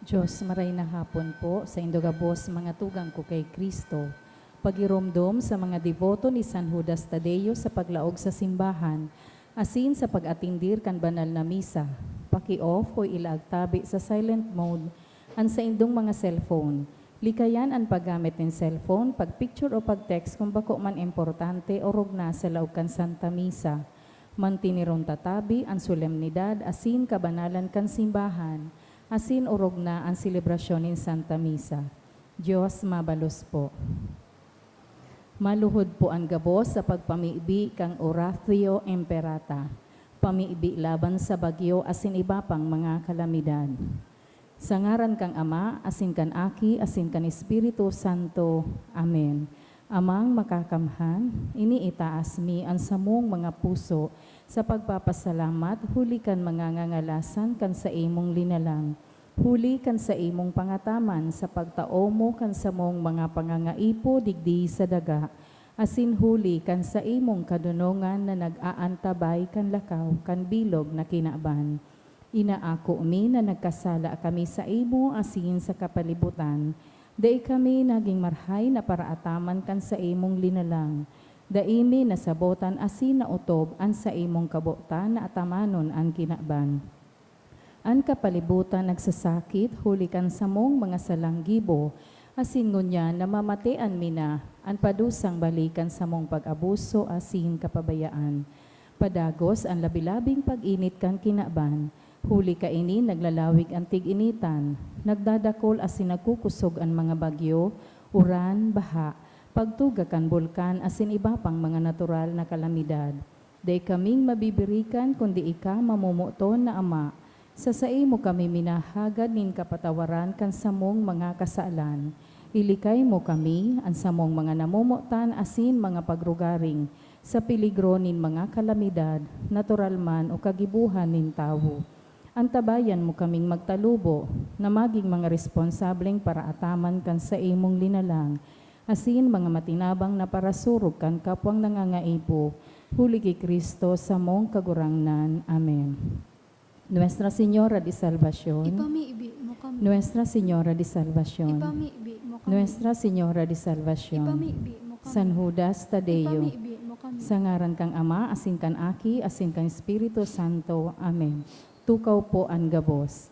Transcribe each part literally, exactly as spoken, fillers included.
Diyos, maray na hapon po sa indo gabos, mga tugang ko kay Cristo. Pagiromdom sa mga deboto ni San Judas Tadeo sa paglaog sa simbahan, asin sa pag-atindir kan banal na misa. Paki-off o ilaag tabi sa silent mode an saindong mga cellphone. Likayan an paggamit nin cellphone, pag-picture o pag-text kun bako man importante o rugna sa laog kan Santa Misa. Mantineron ta tabi an solemnidad asin kabanalan kan simbahan, asin orog na an selebrasyon nin Santa Misa. Dios mabalos po. Maluhod po an gabos sa pagpamibi kan Oratio Imperata, pamibi laban sa bagyo asin iba pang mga kalamidad. Sa ngaran kan Ama, asin kan Aki, asin kan Espiritu Santo. Amen. Amang Makakamhan, iniitaas mi an samong mga puso sa pagpapasalamat huli kan mga ngangalasan kan saimong linalang, huli kan saimong pangataman sa pagtao mo kan samong mga pangangaipo digdi sa daga, asin huli kan saimong kadonongan na nag-aantabay kan lakaw kan bilog na kinaban. Inaako mi na nagkasala kami saimo asin sa kapalibutan. Dai kami nagin marhay na paraataman kan saimong linalang. Dai mi nasabotan asin naotob an saimong kabotan na atamanon an kinaban. An kapalibutan nagsasakit huli kan samong mga salang gibo, asin ngunyan namamatean mi na an padusang bali kan samong pag-abuso asin kapabayaan. Padagos an labi-labing pag-init kan kinaban, huli kaini naglalawig an tig-initan, nagdadakol asin nagkukusog an mga bagyo, uran, baha, pagtuga kan bulkan asin iba pang mga natural na kalamidad. Dai kaming mabibirikan kundi ika, mamomoton na Ama. Sa saimo kami minahagad nin kapatawaran kan samong mga kasalan. Ilikay mo kami, an samong mga namomotan asin mga pagrugaring, sa peligro nin mga kalamidad, natural man o kagibohan nin tawo. Antabayan mo kaming magtalubo na magin mga responsableng paraataman kan saimong linalang, asin mga matinabang na parasurog kan kapwang nangangaipo, huli ki Cristo samong Kagurangnan. Amen. Nuestra Señora de Salvacion. Ipamibi mo kami. Nuestra Señora de Salvacion. Ipamibi mo kami. Nuestra Señora de Salvacion. Ipamibi mo kami. San Judas Tadeo. Ipamibi mo kami. Sa ngaran kan Ama, asin kan Aki, asin kan Espiritu Santo. Amen. Tukaw po an gabos.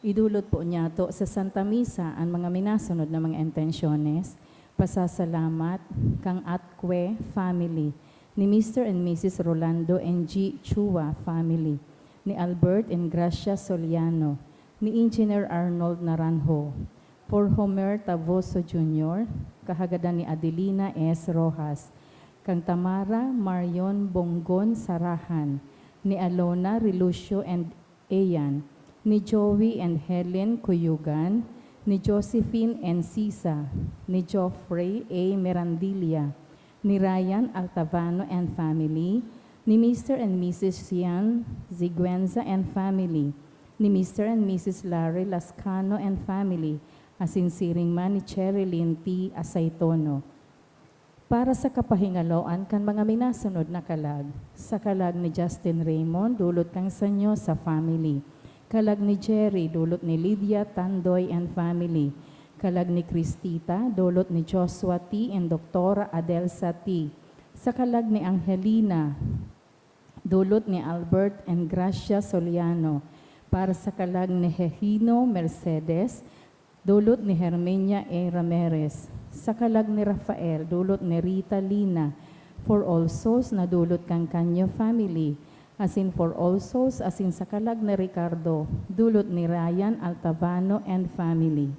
Idulot po niyato sa Santa Misa an mga minasunod na mga intensyones: pasasalamat kan Atque family, ni Mister and Missus Rolando and G Chua family, ni Albert and Gracia Soliano, ni Engineer Arnold Naranjo, for Homer Tavoso Junior, kahagadan ni Adelina S Rojas, kan Tamara Marion Bonggon Sarahan, ni Alona Relucio and Ian, ni Joey and Helen Cuyugan, ni Josephine Encisa, ni Geoffrey A Mirandilla, ni Ryan Altavano and family, ni Mister and Missus Sian Ziguenza and family, ni Mister and Missus Larry Lascano and family, asin siring man ni Cherilyn T Asaytono. Para sa kapahingaloan kan mga minasunod na kalag, sa kalag ni Justin Raymond, dulot kan Sanyosa family. Kalag ni Jerry, dulot ni Lydia Tandoy and family. Kalag ni Cristita, dulot ni Joshua T and Doktora Adelsa T. Sa kalag ni Angelina, dulot ni Albert and Gracia Soliano. Para sa kalag ni Hehino Mercedes, dulot ni Herminia A Ramirez. Sa kalag ni Rafael, dulot ni Rita Lina. For all souls, na dulot kan Canyo family. Asin for all souls, asin sa kalag ni Ricardo, dulot ni Ryan Altavano and family.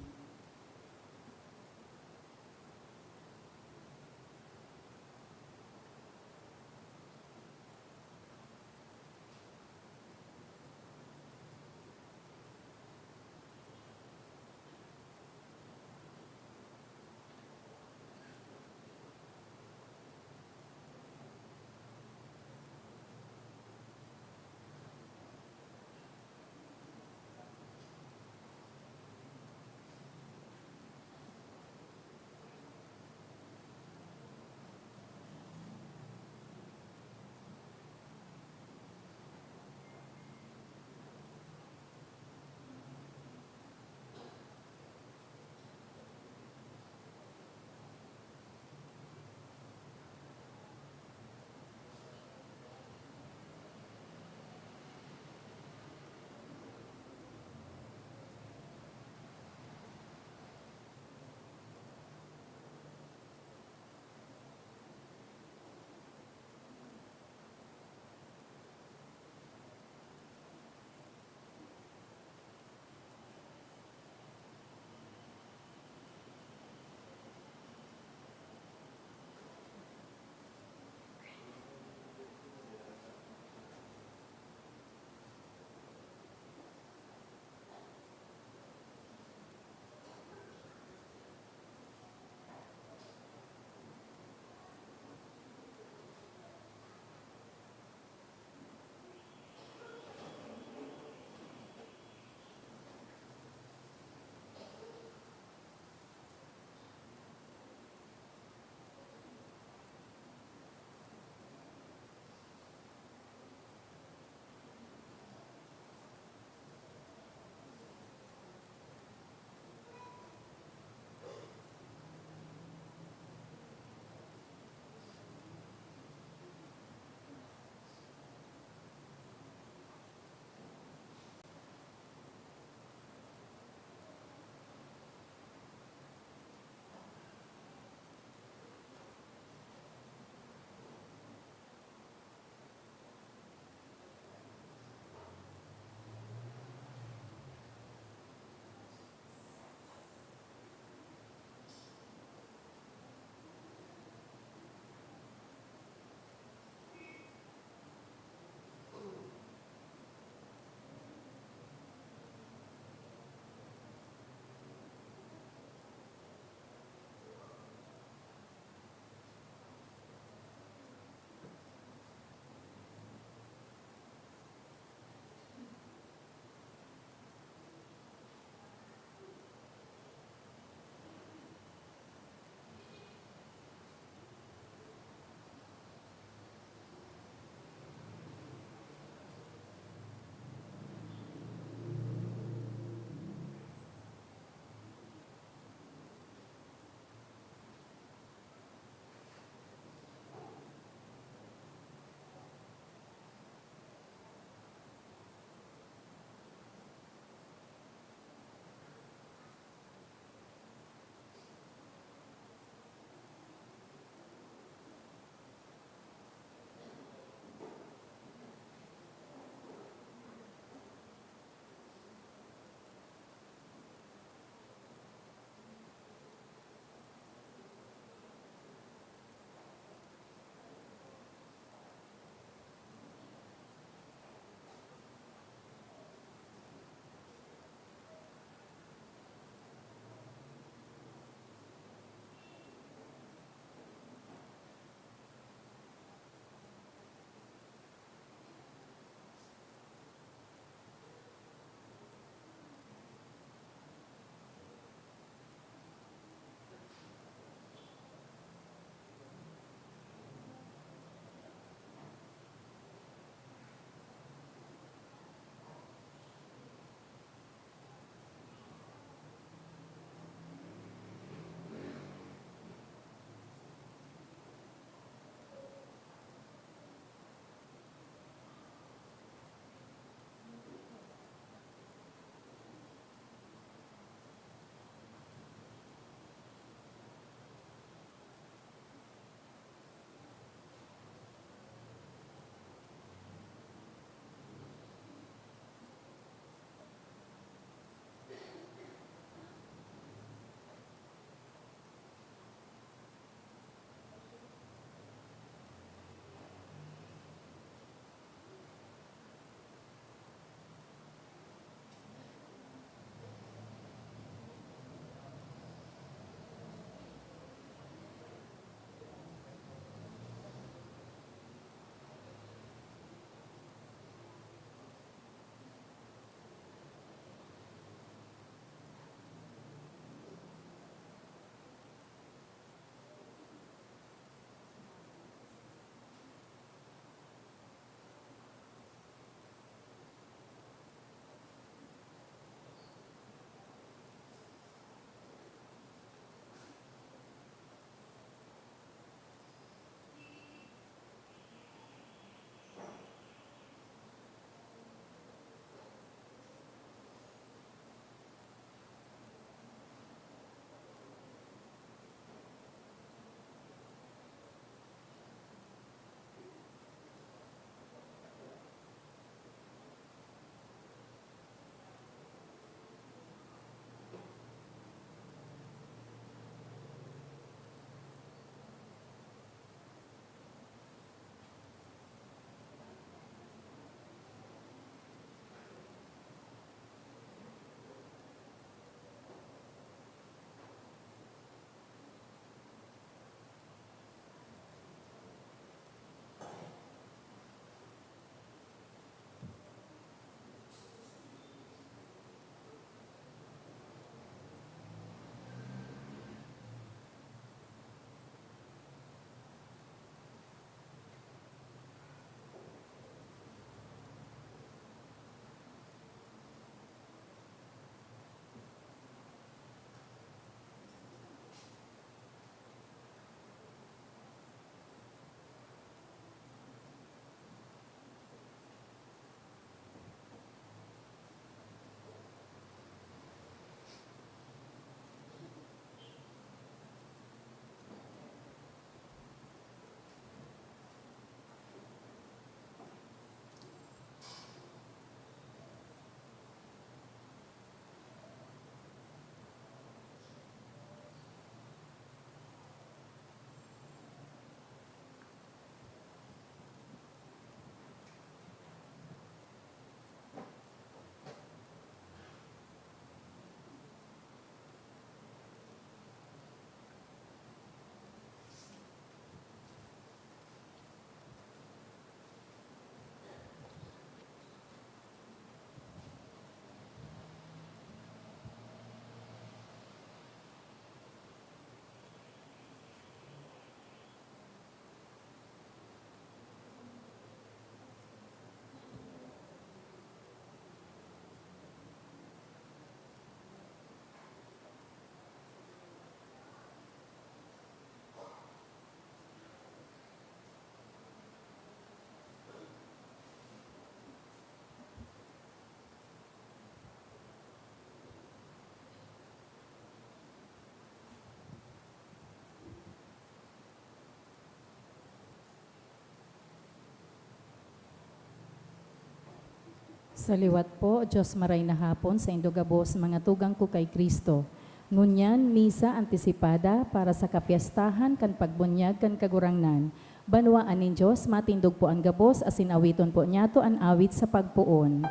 Sa liwat po, Dios maray na hapon saindo gabos, mga tugang ko kay Cristo. Ngunyan, misa antisipada para sa kapyestahan kan pagbunyag kan Kagurangnan. Banwaan nin Dios, matindog po an gabos asin awiton po niyato an awit sa pagpoon.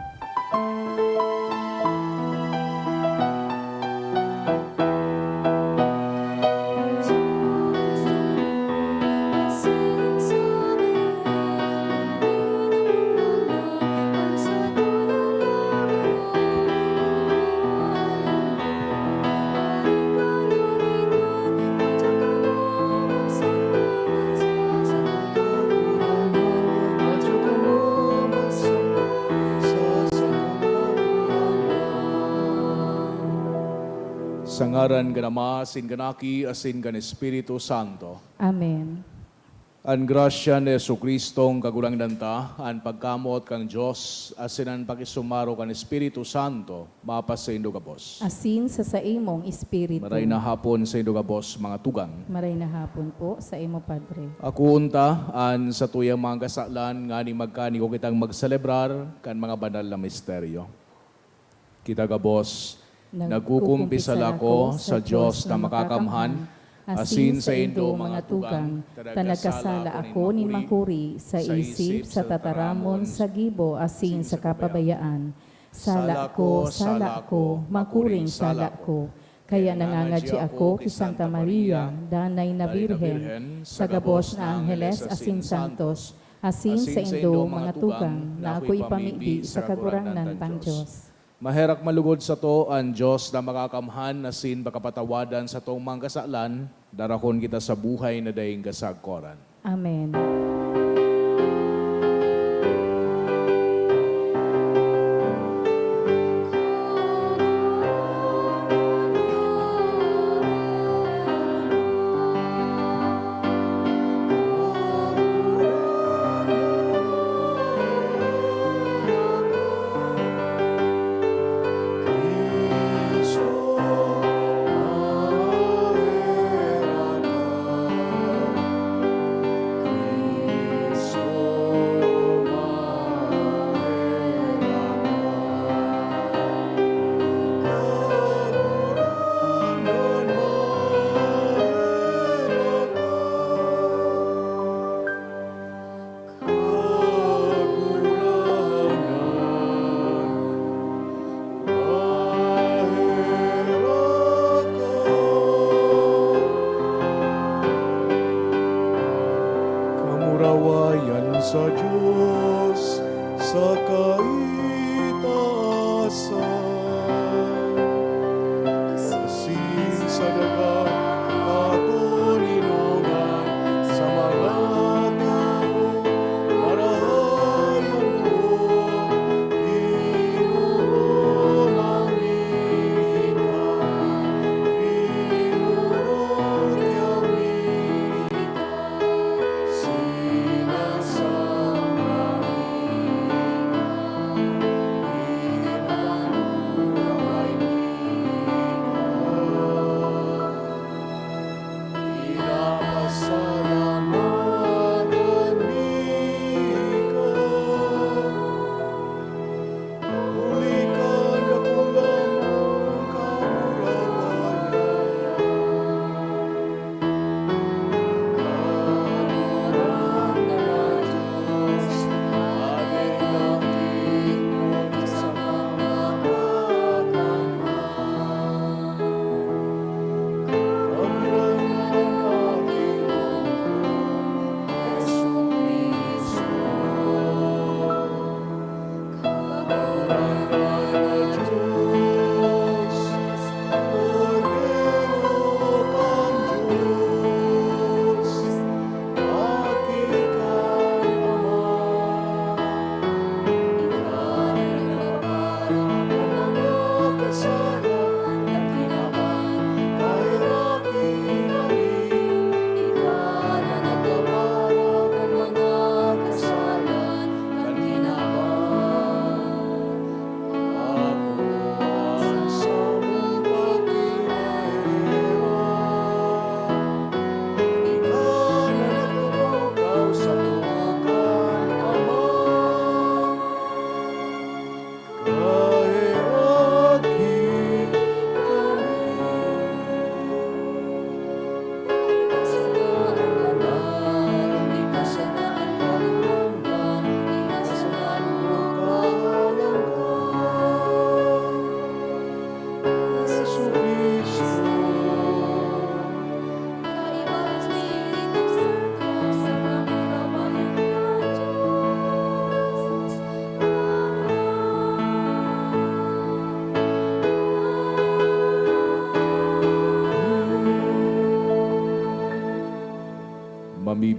Sa ngaran kan Ama, asin kan Aki, asin kan Espiritu Santo. Amen. An grasya ni Jesu-Cristong Kagurangnan ta, an pagkamoot kan Dios, asin an pakisumaro kan Espiritu Santo, mapasaindo gabos. Asin sa saimong espiritu. Maray na hapon saindo gabos, mga tugang. Maray na hapon po sa imo, Padre. Akoon ta an satuyang mga kasalan nganing magkaniko kitang magselebrar kan mga banal na misteryo. Kita gabos, nagkukumpisal ako sa Dios na makakamhan, asin saindo, mga tugang, ta nagkasala ako nin makuri, sa isip, sa tataramon, sa gibo, asin sa kapabayaan. Sala ko, sala ko, makuring sala ko. Kaya nangangadyi ako ki Santa Maria, Danay na Birhen, sa gabos na angheles asin santos, asin saindo, mga tugang, na ako ipamibi sa Kagurangnan tang Dios. Maherak man lugod sato an Dios na makakamhan asin pakapatawadan satong mga kasalan, darakon kita sa buhay na daing kasagkoran. Amen. Kamurawayan sa Dios sa kaitaasan. Asin sa daga, atoninongan sa mga tawo, marahay an boot, inorong mi ika, inorong mi ika, sinasamba mi ika, inorong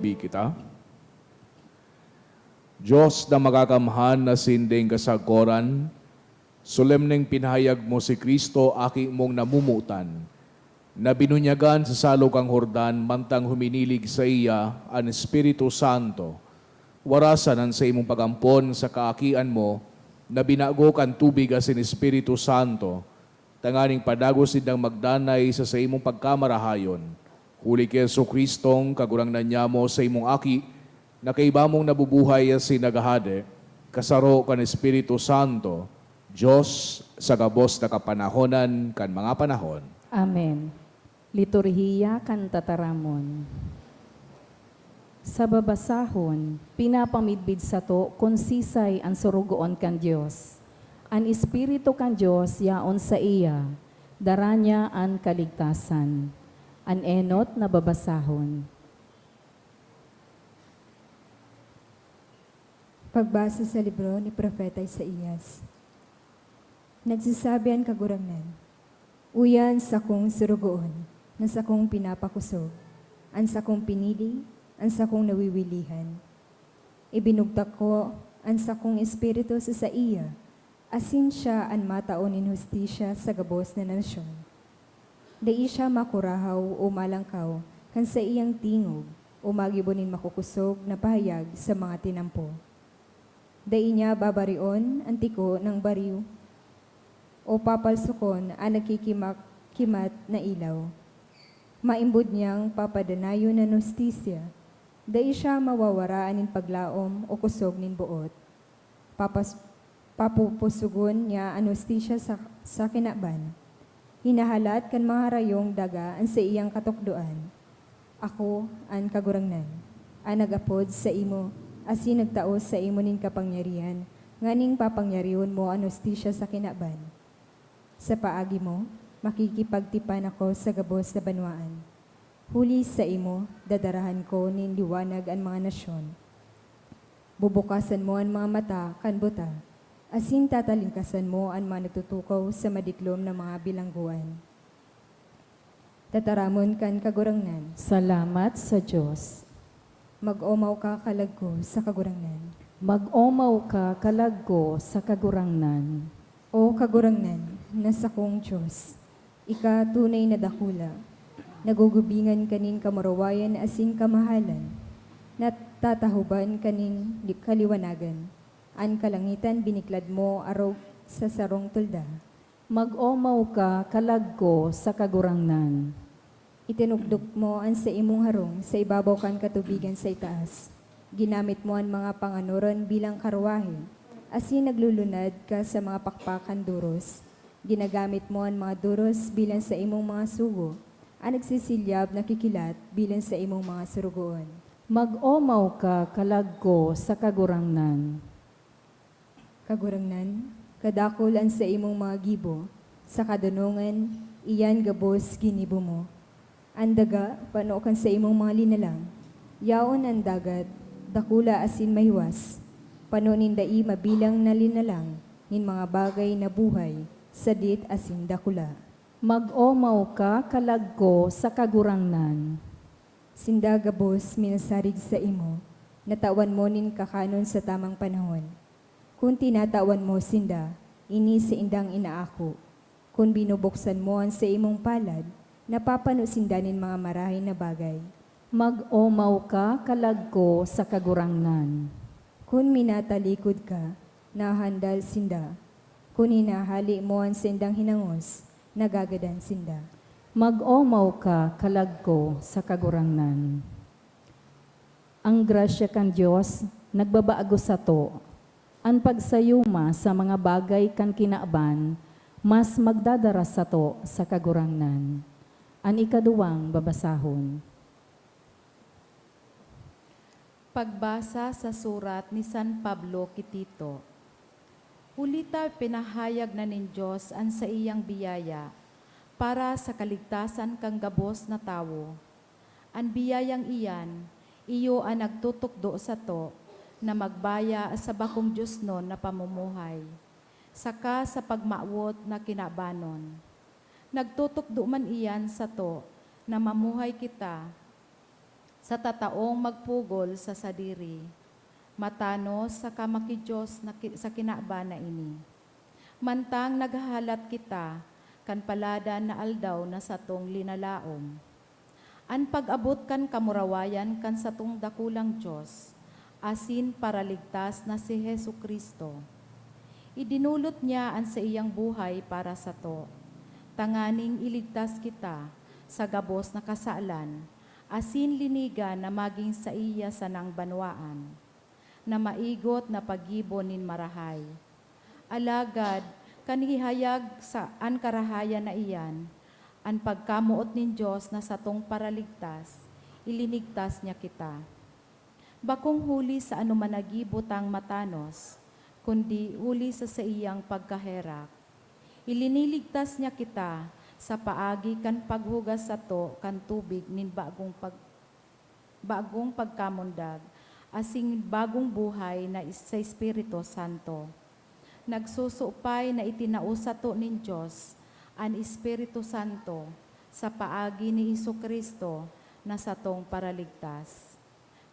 Bi kita. Dios na makakamhan asin daing kasagkoran, solemneng pinahayag mo si Cristo, Aki mong namomotan, na binunyagan sa Salog kan Jordan mantang huminilig saiya an Espiritu Santo. Warasan an saimong pag-ampon sa kaakian mo, na binago kan tubig asin Espiritu Santo, tanganing padagos sindang magdanay sa saimong pagkamarahayon. Huli ki Jesu-Cristong Kagurangnan nyamo, saimong Aki, na kaiba mong nabubuhay asin naghahade, kasaro kan Espiritu Santo, Dios sa gabos na kapanahonan kan mga panahon. Amen. Liturhiya kan Tataramon. Sa babasahon, pinapamidbid sato kun sisay an sorogoon kan Dios. An Espiritu kan Dios yaon saiya, dara niya an kaligtasan. An enot na babasahon. Pagbasa sa libro ni Propeta Isaias. Nagsasabi an Kagurangnan, "Uya an sakong sorogoon, na sakong pinapakosog, an sakong pinili, an sakong nawiwilihan. Ibinugtak ko an sakong Espiritu sa saiya, asin siya an matao nin hustisya sa gabos na nasyon. Dai siya makurahaw o malangkaw kan saiyang tingog, o magibo nin makukosog na pahayag sa mga tinampo. Dai niya babarion an tiko nang bariw, o papalsokon an nagkikimak-kimat na ilaw. Maimbod niyang papadanayon an hustisya. Dai siya mawawaraan nin paglaom o kosog nin boot. Papas-, papupusogon niya an hustisya sa, sa kinaban. Hinahalat kan mga harayong daga an saiyang katukdoan. Ako an Kagurangnan, an nag-apod saimo asin nagtao saimo nin kapangyarihan, nganing papangyarihon mo an hustisya sa kinaban. Sa paagi mo, makikipagtipan ako sa gabos na banwaan. Huli saimo, dadarahan ko nin liwanag an mga nasyon. Bubukasan mo an mga mata kan buta, asin tatalingkasan mo an mga nagtutukaw sa madiklom na mga bilanggoan." Tataramon kan Kagurangnan. Salamat sa Dios. Mag-omaw ka, kalagko, sa Kagurangnan. Mag-omaw ka, kalagko, sa Kagurangnan. O Kagurangnan, na sakong Dios, ika tunay na dakula. Nagugubingan ka nin kamurawayan asin kamahalan, natatahoban ka nin li-, kaliwanagan. An kalangitan biniklad mo arog sa sarong tolda. Mag-omaw ka, kalagko, sa Kagurangnan. Itinukdok mo an saimong harong sa ibabaw kan katubigan sa itaas. Ginamit mo an mga panganoron bilang karwahe, asin naglulunad ka sa mga pakpak kan doros. Ginagamit mo an mga doros bilang saimong mga sugo, an nagsisilyab na kikilat bilang saimong mga sorogoon. Mag-omaw ka, kalagko, sa Kagurangnan. Kagurangnan, kadakul an saimong mga gibo, sa kadonongan, iyan gabos ginibo mo. An daga, pano kan saimong mga linalang. Yaon an dagat, dakula asin mahiwas, pano nin dai mabilang na linalang nin mga bagay na buhay, sadit asin dakula. Mag-omaw ka, kalagko, sa Kagurangnan. Sinda gabos minasarig saimo, natawan mo nin kakanon sa tamang panahon. Kun tinatawan mo sinda, ini saindang inaako. Kun binubuksan mo an saimong palad, napapano sinda nin mga marahay na bagay. Mag-omaw ka, kalagko, sa Kagurangnan. Kun minatalikod ka, nahahandal sinda. Kun hinahali mo an saindang hinangos, nagagadan sinda. Mag-omaw ka, kalagko, sa Kagurangnan. Ang grasya kan Dios nagbabago sato. An pagsayuma sa mga bagay kan kinaban mas magdadara sato sa Kagurangnan. An ikaduwang babasahon. Pagbasa sa surat ni San Pablo ki Tito. Huli ta pinahayag na nin Dios an saiyang biyaya para sa kaligtasan kan gabos na tawo. An biyayang iyan iyo an nagtutukdo sato na magbaya sa bakong diosnon na pamumuhay, saka sa pagmawot na kinabanon. Nagtutukdo man iyan sato na mamuhay kita sa tataong magpugol sa sadiri, matanos saka maki-Dios na ki-, sa kinaban na ini. Mantang naghahalat kita kan paladan na aldaw na satong linalaom, an pag-abot kan kamurawayan kan satong dakulang Dios asin Paraligtas na si Jesu-Cristo. Idinolot niya an saiyang buhay para sato, tanganing iligtas kita sa gabos na kasalan asin linigan na magin saiya sanang banwaan, na maigot na paggibo nin marahay. Alagad kan ihayag sa an karahayan na iyan, an pagkamoot nin Dios na satong Paraligtas, ilinigtas niya kita. Bakong huli sa anoman na gibo tang matanos, kundi huli sa saiyang pagkaherak. Iliniligtas niya kita sa paagi kan paghugas sato kan tubig nin bagong pag-, bagong pagkamundag, asin bagong buhay na is-, sa Espiritu Santo. Nagsusupay na itinao sato nin Dios an Espiritu Santo sa paagi ni Jesu-Cristo na satong Paraligtas,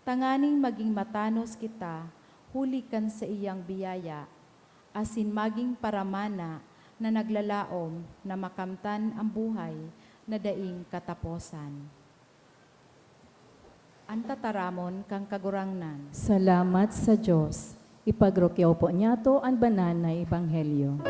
tanganing magin matanos kita huli kan saiyang biyaya, asin magin paramana na naglalaom na makamtan an buhay na daing kataposan. An tataramon kan Kagurangnan. Salamat sa Dios. Ipagrukyaw po niyato an banal na ebanghelyo.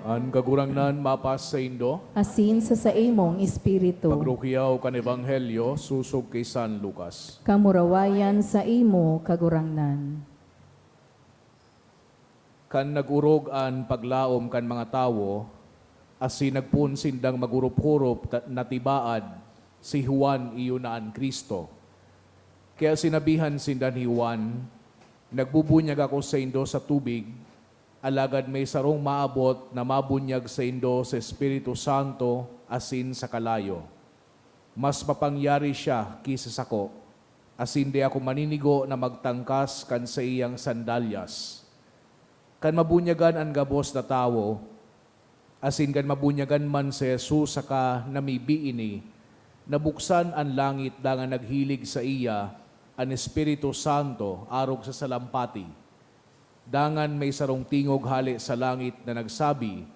An Kagurangnan mapas saindo. Asin sa saimong espiritu. Pagrukyaw kan Ebanghelyo sosog ki San Lucas. Kamurawayan saimo, Kagurangnan. Kan nag-orog an paglaom kan mga tawo, asin nagpoon sindang magurop-hurop ta, na tibaad si Juan iyo na an Cristo. Kaya sinabihan sinda ni Juan, "Nagbubunyag ako saindo sa tubig, alagad may sarong maabot na mabunyag saindo sa Espiritu Santo asin sa kalayo. Mas mapangyari siya ki sa sako, asin dai ako maninigo na magtangkas kan saiyang sandalyas." Kan mabunyagan an gabos na tawo, asin kan mabunyagan man si Jesus saka namibi ini, nabuksan an langit dangan naghilig saiya an Espiritu Santo arog sa salampati. Dangan may sarong tingog hale sa langit na nagsabi,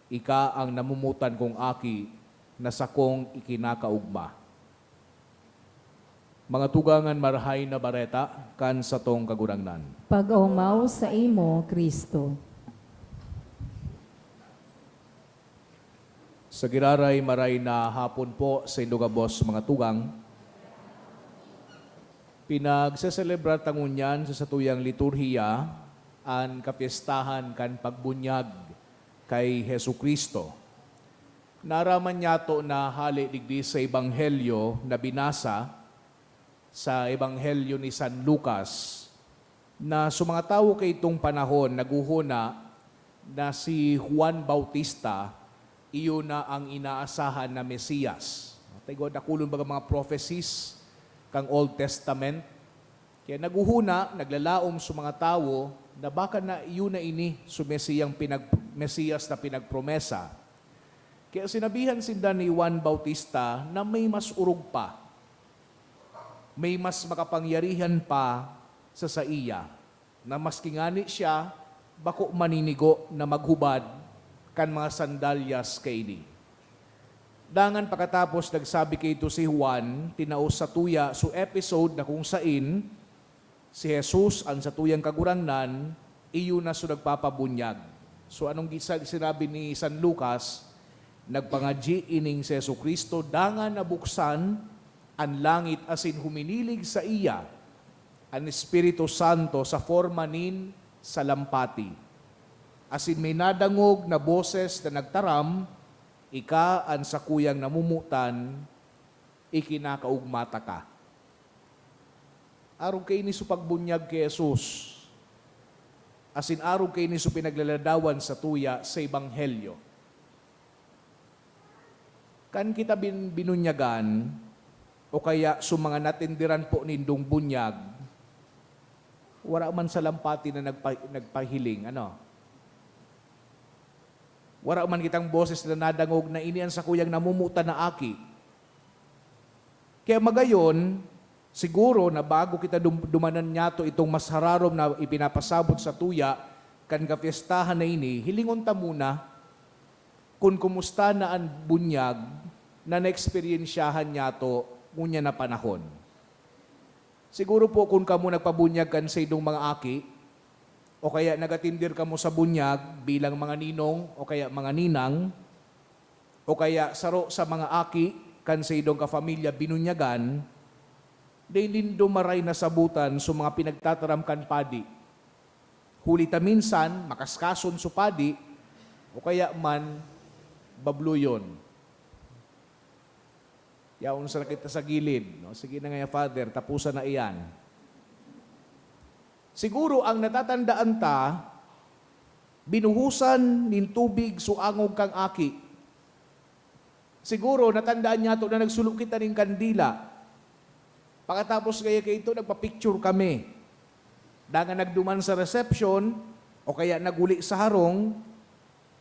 "Ika an namomotan kong Aki, na sakong ikinakaogma." Mga tugang, an Marahay na Bareta kan satong Kagurangnan. Pag-omaw saimo, Cristo. Sa giraray, maray na hapon po saindo gabos, mga tugang. Pinagseselebrar ta ngunyan sa satuyang liturhiya an kapyestahan kan pagbunyag kay Jesu-Cristo. Naaraman niyato na hale digdi sa Ebanghelyo na binasa, sa Ebanghelyo ni San Lucas, na sa mga tawo kaitong panahon naghohona na si Juan Bautista iyo na ang inaasahan na Mesias. Taigwa, dakulon baga mga prophecies kan Old Testament. Kaya naghohona, naglalaom sa mga tawo na baka na iyo na ini, so Mesiyang pinag-, Mesiyas na pinagpromesa. Kaya sinabihan sinda ni Juan Bautista na may mas orog pa, may mas makapangyarihan pa sa saiya, na maski ngani siya bako maninigo na maghubad kan mga sandalyas kaini. Dangan pakatapos nagsabi kaidto si Juan, tinaos satuya so episode na kung sain si Jesus, an satuyang Kagurangnan, iyo na so nagpapabunyag. So, anong gisa-, sinabi ni San Lucas? Nagpangadyi ining si Jesu-Cristo, dangan nabuksan an langit asin huminilig saiya an Espiritu Santo sa forma nin salampati. Asin may nadangog na boses na nagtaram, "Ika an sakuyang namomotan, ikinakaogma taka." Arog kaini so pagbunyag ki Jesus, asin arog kaini so pinaglaladawan satuya sa Ebanghelyo. Kan kita bin-, binunyagan, o kaya so mga natenderan po nindong bunyag, wara man salampati na nagpa-, nagpahiling, ano? Wara man kitang boses na nadangog na, "Ini an sakuyang namomotan na aki." Kaya magayon, siguro na bago kita dum-, dumanan niyato itong mas hararom na ipinapasabot satuya kan kapyestahan na ini, hilingon ta muna kun kumusta na an bunyag na naeksperyensyahan niyato ngunyan na panahon. Siguro po kun kamo nagpabunyag kan saindong mga aki, o kaya nag-atender kamo sa bunyag bilang mga ninong o kaya mga ninang, o kaya saro sa mga aki kan saindong kapamilya binunyagan, dai nindo maray nasabotan so mga pinagtataram kan padi. Huli ta minsan, makaskason so padi, o kaya man, babloyon. Yaon sana kita sa gilid, no? Sige na nga, Father, tapusan na iyan. Siguro ang natatandaan ta, binuhusan nin tubig so angog kan aki. Siguro, natandaan niyato na nagsulo kita nin kandila. Pakatapos kaya kaito, nagpa-picture kami. Dangan nagduman sa reception, o kaya naguli sa harong,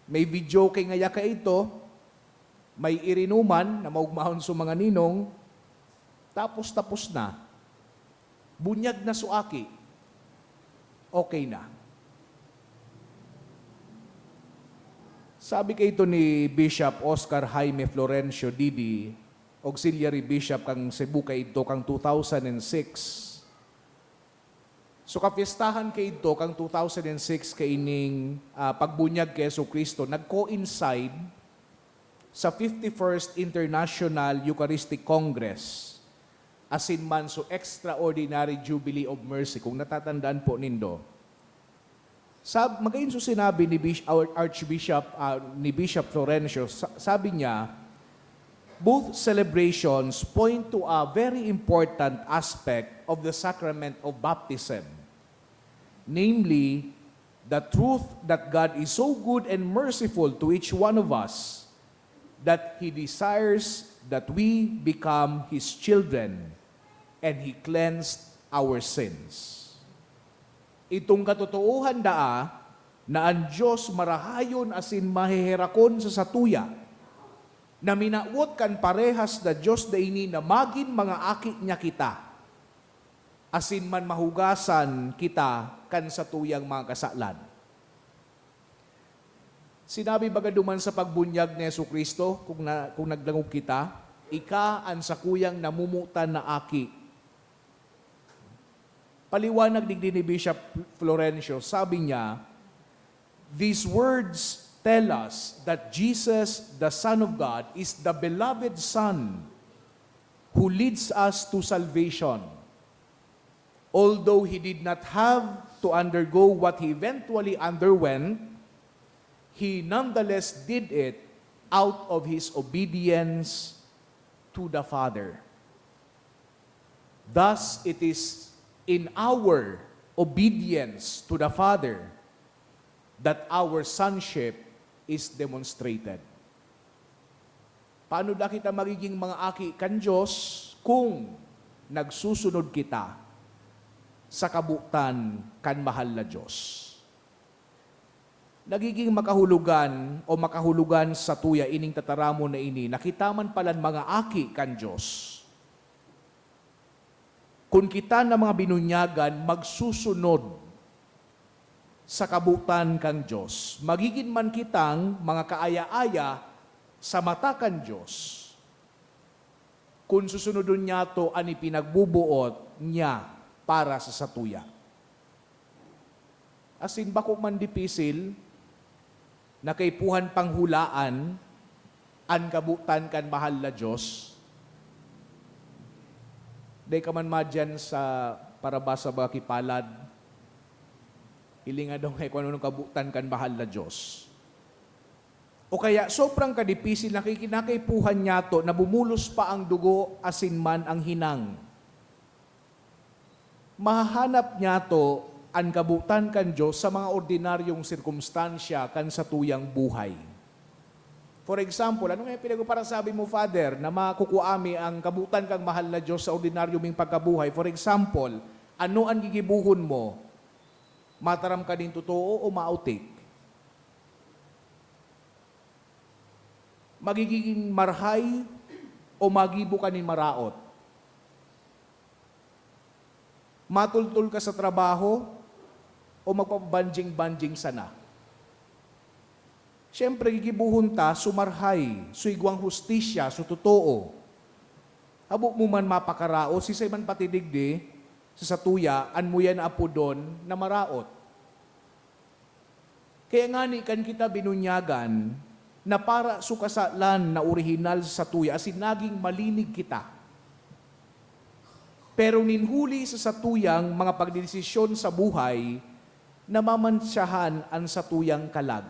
may videoke ngaya kaito, may irinuman na maogmahon sa mga ninong, tapos tapos na. Bunyag na so aki. Okay na. Sabi kaito ni Bishop Oscar Jaime Florencio Didi, Auxiliary Bishop kan Cebu kaidto kan two thousand and six. So, kapyestahan kaidto kan two thousand and six kaining, ah, pagbunyag ki Jesu-Cristo, nag-coincide sa fifty-first International Eucharistic Congress, asin man so Extraordinary Jubilee of Mercy, kung natatandaan po nindo. Sab-, magayon so sinabi ni Bish-, Ar-, Archbishop, ah, ni Bishop Florencio, sa-, sabi niya, "Both celebrations point to a very important aspect of the sacrament of baptism, namely, the truth that God is so good and merciful to each one of us that He desires that we become His children, and He cleansed our sins." Itong katotoohan daa na an Dios marahayon asin maheherakon sa satuya, na minawot kan parehas na Dios na ini na magin mga aki niya kita, asin man mahugasan kita kan satuyang mga kasalan. Sinabi baga duman sa pagbunyag ni Jesu-Cristo, kung na, kung nagdangog kita, "Ika an sakuyang namomotan na aki." Paliwanag digdi ni Bishop Florencio, sabi niya, "These words tell us that Jesus, the Son of God, is the beloved Son who leads us to salvation." Although he did not have to undergo what he eventually underwent, he nonetheless did it out of his obedience to the Father. Thus, it is in our obedience to the Father that our sonship is demonstrated. Paano da kita magiging mga aki kan Dios kung nagsusunod kita sa kabotan kan mahal na Dios? Nagiging makahulogan o makahulogan satuya ining tataramon na ini na kita man palan mga aki kan Dios. Kun kita na mga binunyagan magsusunod sa kabotan kan Dios, magigin man kitang mga kaaya-aya sa mata kan Dios. Kun susunodon niyato an ipinagbubuot niya para sa satuya. Asin bako man dipisil na kaipuhan pang hulaan an kabotan kan mahal na Dios. Dai ka man madyan sa parabasa ba ki palad. Hilinga daw nga kun anong kabotan kan mahal na Dios. O kaya, sobrang kadipisil na kiki-, na kaipuhan niyato na bumulos pa ang dugo asin man ang hinang. Mahahanap niyato an kabotan kan Dios sa mga ordinaryong sirkumstansya kan satuyang buhay. For example, ano nga yung pinagpaparasabi mo, Father, na makukua mi ang kabotan kang mahal na Dios sa ordinaryo ming pagkabuhay? For example, ano an gigibohon mo? Mataram ka nin totoo o mautik? Magigigin marhay o magibo ka nin maraot? Matultol ka sa trabaho o magpapabanjing-banjing sana? Siyempre, gigibohon ta su marhay, su igwang hustisya, su totoo. Habo mo man mapakaraot, siisay man pati digdi, sa satuya, an muya na apodon na maraot. Kaya ngani kan kita binunyagan, na para su kasalan na orihinal sa satuya, asin naging malinig kita. Pero nin huli sa satuyang mga pagdedesisyon sa buhay, namamantsahan an satuyang kalag.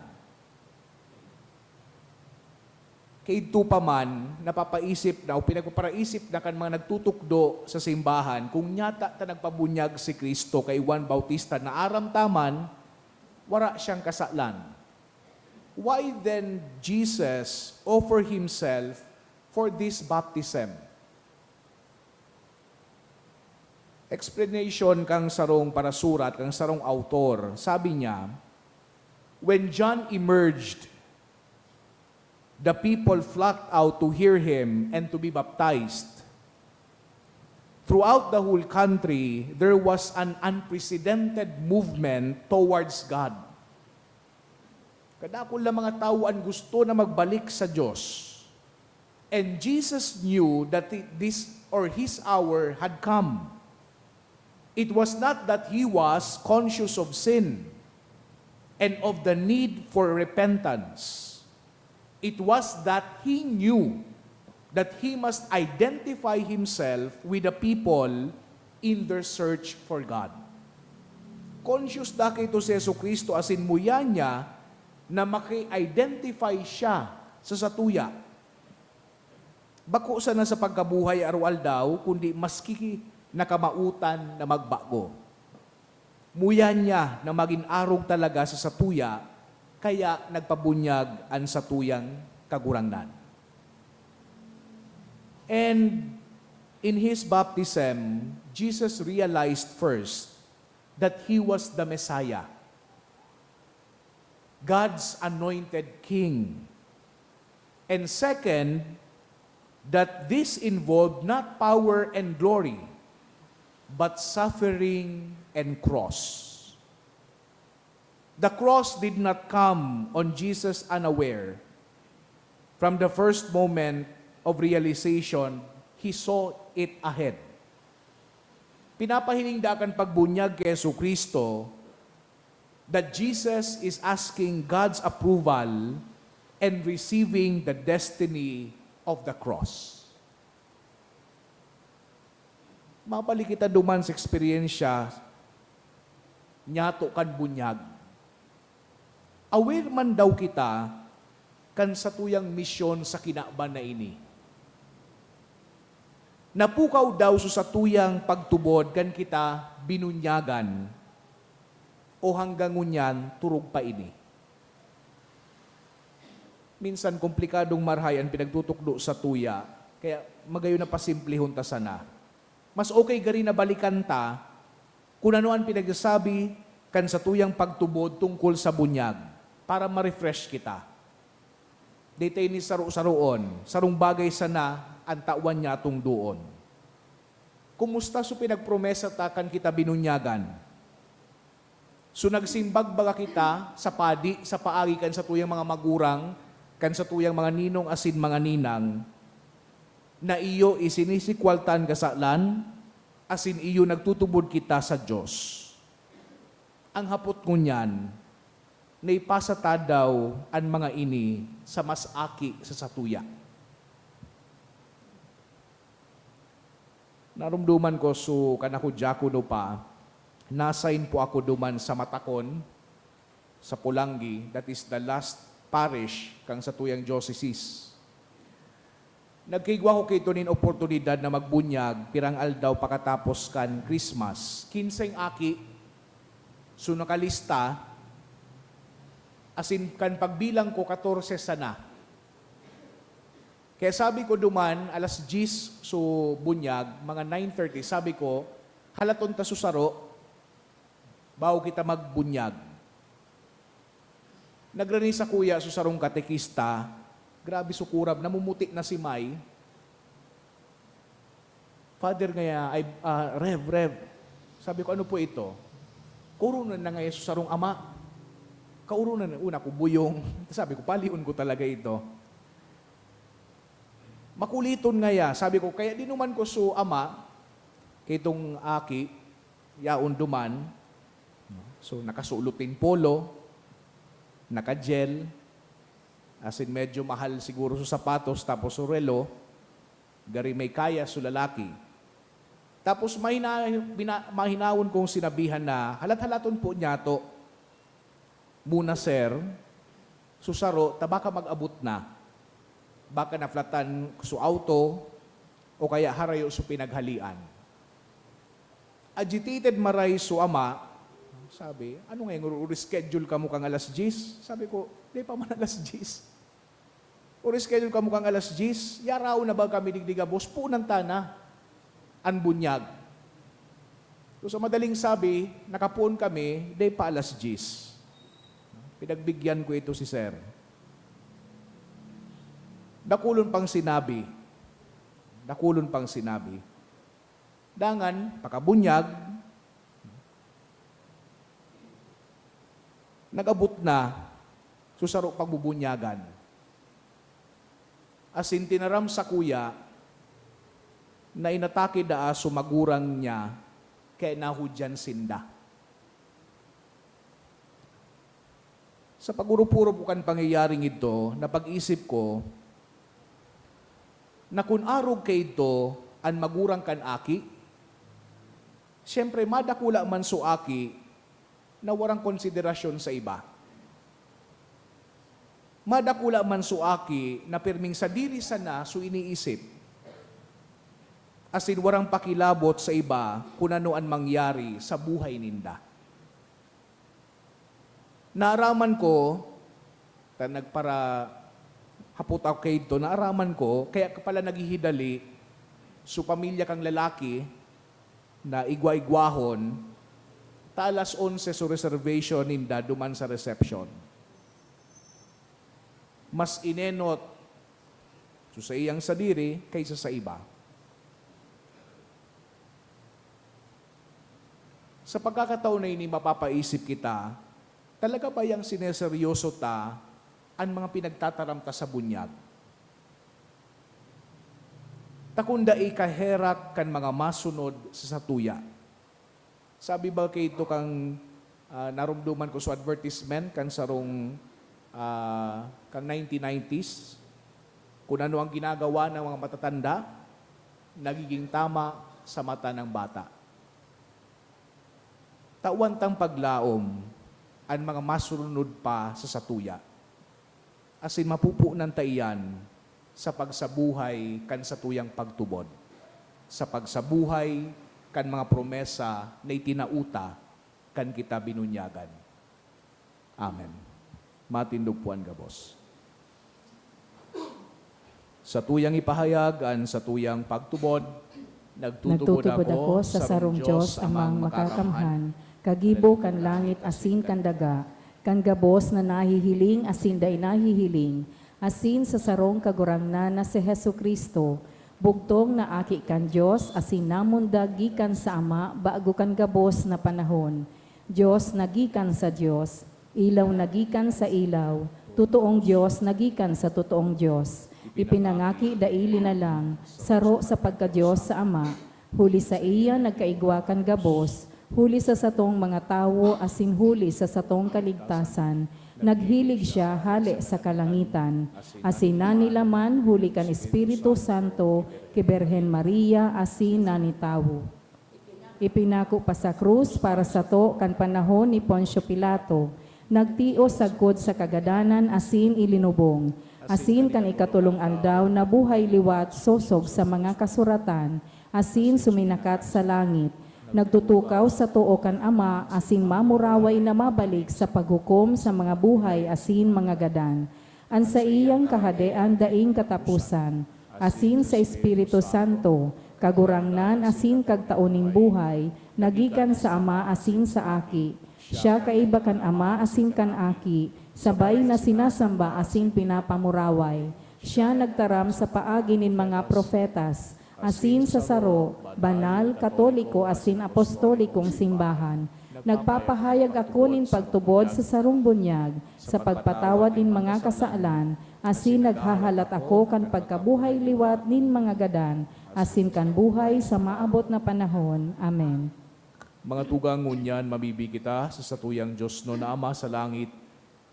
Kaidto pa man, napapaisip na o pinagpaparaisip na kan mga nagtutukdo sa simbahan kung nyata ta nagpabunyag si Cristo kay Juan Bautista na aram ta man, wara siyang kasalan. Why then Jesus offer himself for this baptism? Explanation kang sarong parasurat, kang sarong autor, sabi niya, "When John emerged, the people flocked out to hear him and to be baptized. Throughout the whole country, there was an unprecedented movement towards God." Kadakul na mga tawo an gusto na magbalik sa Dios. And Jesus knew that thi-, this or his hour had come. It was not that he was conscious of sin and of the need for repentance. It was that he knew that he must identify himself with the people in their search for God. Conscious daki ito si Jesu-Cristo asin muya niya na maki-identify siya sa satuya. Bako sana sa pagkabuhay aroaldaw, kundi maski na kamawotan na magbago. Muya niya na magin arog talaga sa satuya, kaya nagpabunyag an satuyang Kagurangnan. And in his baptism, Jesus realized first that he was the Messiah, God's anointed king. And second, that this involved not power and glory, but suffering and cross. The cross did not come on Jesus unaware. From the first moment of realization, he saw it ahead. Pinapahiling daa kan pagbunyag ki Jesu-Cristo that Jesus is asking God's approval and receiving the destiny of the cross. Mabalik kita duman sa eksperyensya niyato kan bunyag. Aware man daw kita kan satuyang misyon sa kinaban na ini. Napukaw daw sa satuyang pagtubod kan kita binunyagan, o hanggang ngunyan turog pa ini? Minsan komplikadong marhay an pinagtutukdo sa satuya, kaya magayon na pasimplihon ta sana. Mas okay gari na balikan ta kun ano an pinagsasabi kan satuyang pagtubod tungkol sa bunyag para ma-refresh kita. Dai ta ini saro-saroon, sarong bagay sana an tawan nyatong doon. Kumusta so pinagpromesa ta kan kita binunyagan? So nagsimbag baga kita sa padi sa paagi kan satuyang mga magurang, kan satuyang mga ninong asin mga ninang, na iyo isinisikwalta an kasalan, asin iyo nagtutubod kita sa Dios. Ang hapot ngunyan, naipasa ta daw an mga ini sa mas aki sa satuya? Narumduman ko, so, kan ako diakono pa, na-assign po ako duman sa Matacon, sa Polangui, that is the last parish kan satuyang diocese. Nagkaigwa ko kaidto nin oportunidad na magbunyag pirang aldaw pakatapos kan Christmas. Kinseng aki, so, nakalista, asin kan pagbilang ko, katorse sana. Kaya sabi ko duman, alas dyes so bunyag, mga nine thirty, sabi ko, "Halaton ta so saro, bago kita magbunyag." Nagrani sakuya so sarong katekista, grabe so kurab, namumuti na si May. "Father ngaya, ay, ah, Rev, Rev." Sabi ko, "Ano po ito?" "Kauronan na ngaya so sarong ama. Kauronan na, una ko buyong." Sabi ko, "Palion ko talaga ito." "Makuliton ngaya." Sabi ko, kaya dinuman ko so ama, kaitong aki, yaon duman. So, nakasulot nin polo, naka-gel, asin medyo mahal siguro so sapatos, tapos so relo, gari may kaya so lalaki. Tapos mahina-, bina-, mahinawon kong sinabihan na, "Halat-halaton po niyato muna, sir, so saro, ta baka mag-abot na. Baka naflatan so auto, o kaya harayo so pinaghalian." Agitated maray so ama, sabi, "Ano nga yung reschedule kamo kang alas dyes?" Sabi ko, "Di pa man alas dyes." "O reschedule kamo kang alas dyes, yaraon na ba kami digdi gabos? Punan ta na an bunyag." So, sa madaling sabi, nakapuon kami, di pa alas dyes. Pinagbigyan ko ito si sir. Dakulon pang sinabi. Dakulon pang sinabi. Dangan, pakabunyag, nag-abot na so saro pagbubunyagan. Asin tinaram sakuya na inatake daa so magurang niya kaya nahudyan sinda. Sa pag-urop-urop ko kan pangyayaring idto, napag-isip ko na kun arog kaidto an magurang kan aki, siyempre, madakula man so aki na warang konsiderasyon sa iba. Madakula man so aki na pirming sadiri sana so iniisip, asin warang pakilabot sa iba kun ano an mangyari sa buhay ninda. Naaraman ko, ta nagpara-, hapot ako kaidto, naaraman ko, kaya ka pala naghihidali so pamilya kang lalaki na igwa-igwahon, ta alas onse so reservation ninda duman sa reception. Mas inenot so saiyang sadiri kaysa sa iba. Sa pagkakataon na ini, mapapaisip kita, talaga ba yang sineseryoso ta an mga pinagtataram ta sa bunyag? Ta kun dai kaherak kan mga masunod sa satuya. Sabi ba kaidto kan, ah, narumduman ko sa advertisement kan sarong, ah, kan nineteen nineties, kun ano ang ginagawa ng mga matatanda, nagiging tama sa mata ng bata. Tawan tang paglaom an mga masurunod pa sa satuya, asin mapupunan ta iyan sa pagsabuhay kan satuyang pagtubod, sa pagsabuhay kan mga promesa na itinao ta kan kita binunyagan. Amen. Matindog po an gabos. Satuyang ipahayag an satuyang pagtubod. Nagtutubod ako sa sarong Dios, Amang Makakamhan, kagibo kan langit asin kan daga, kan gabos na nahihiling asin dai nahihiling, asin sa sarong Kagurangnan na si Jesu-Cristo, bugtong na Aki kan Dios asin namundag gikan sa Ama bago kan gabos na panahon. Dios na gikan sa Dios, ilaw na gikan sa ilaw, totoong Dios na gikan sa totoong Dios. Ipinangaki dai linalang, saro sa pagka-Dios sa Ama, huli saiya nagkaigwa kan gabos, huli sa satong mga tawo asin huli sa satong kaligtasan, naghilig siya hale sa kalangitan, asin nanilaman huli kan Espiritu Santo ki Birhen Maria asin nanitawo. Ipinako pa sa krus para sato kan panahon ni Poncio Pilato, nagtios sagkod sa kagadanan asin ilinubong, asin kan ikatolong aldaw nabuhay liwat sosog sa mga kasuratan, asin suminakat sa langit. Nagtutukaw sa too kan Ama asin mamuraway na mabalik sa paghukom sa mga buhay asin mga gadan. An saiyang kahadean daing kataposan, asin sa Espiritu Santo, Kagurangnan asin Kagtao nin buhay, na gikan sa Ama asin sa Aki. Siya kaiba kan Ama asin kan Aki, sabay na sinasamba asin pinapamuraway. Siya nagtaram sa paagi nin mga propetas, asin sa saro, banal, katoliko asin apostolikong simbahan. Nagpapahayag ako nin pagtubod sa sarong bunyag, sa pagpatawad nin mga kasalan, asin naghahalat ako kan pagkabuhay liwat nin mga gadan, asin kan buhay sa maabot na panahon. Amen. Mga tugang, ngunyan mamibi kita sa satuyang diosnon na Ama sa langit,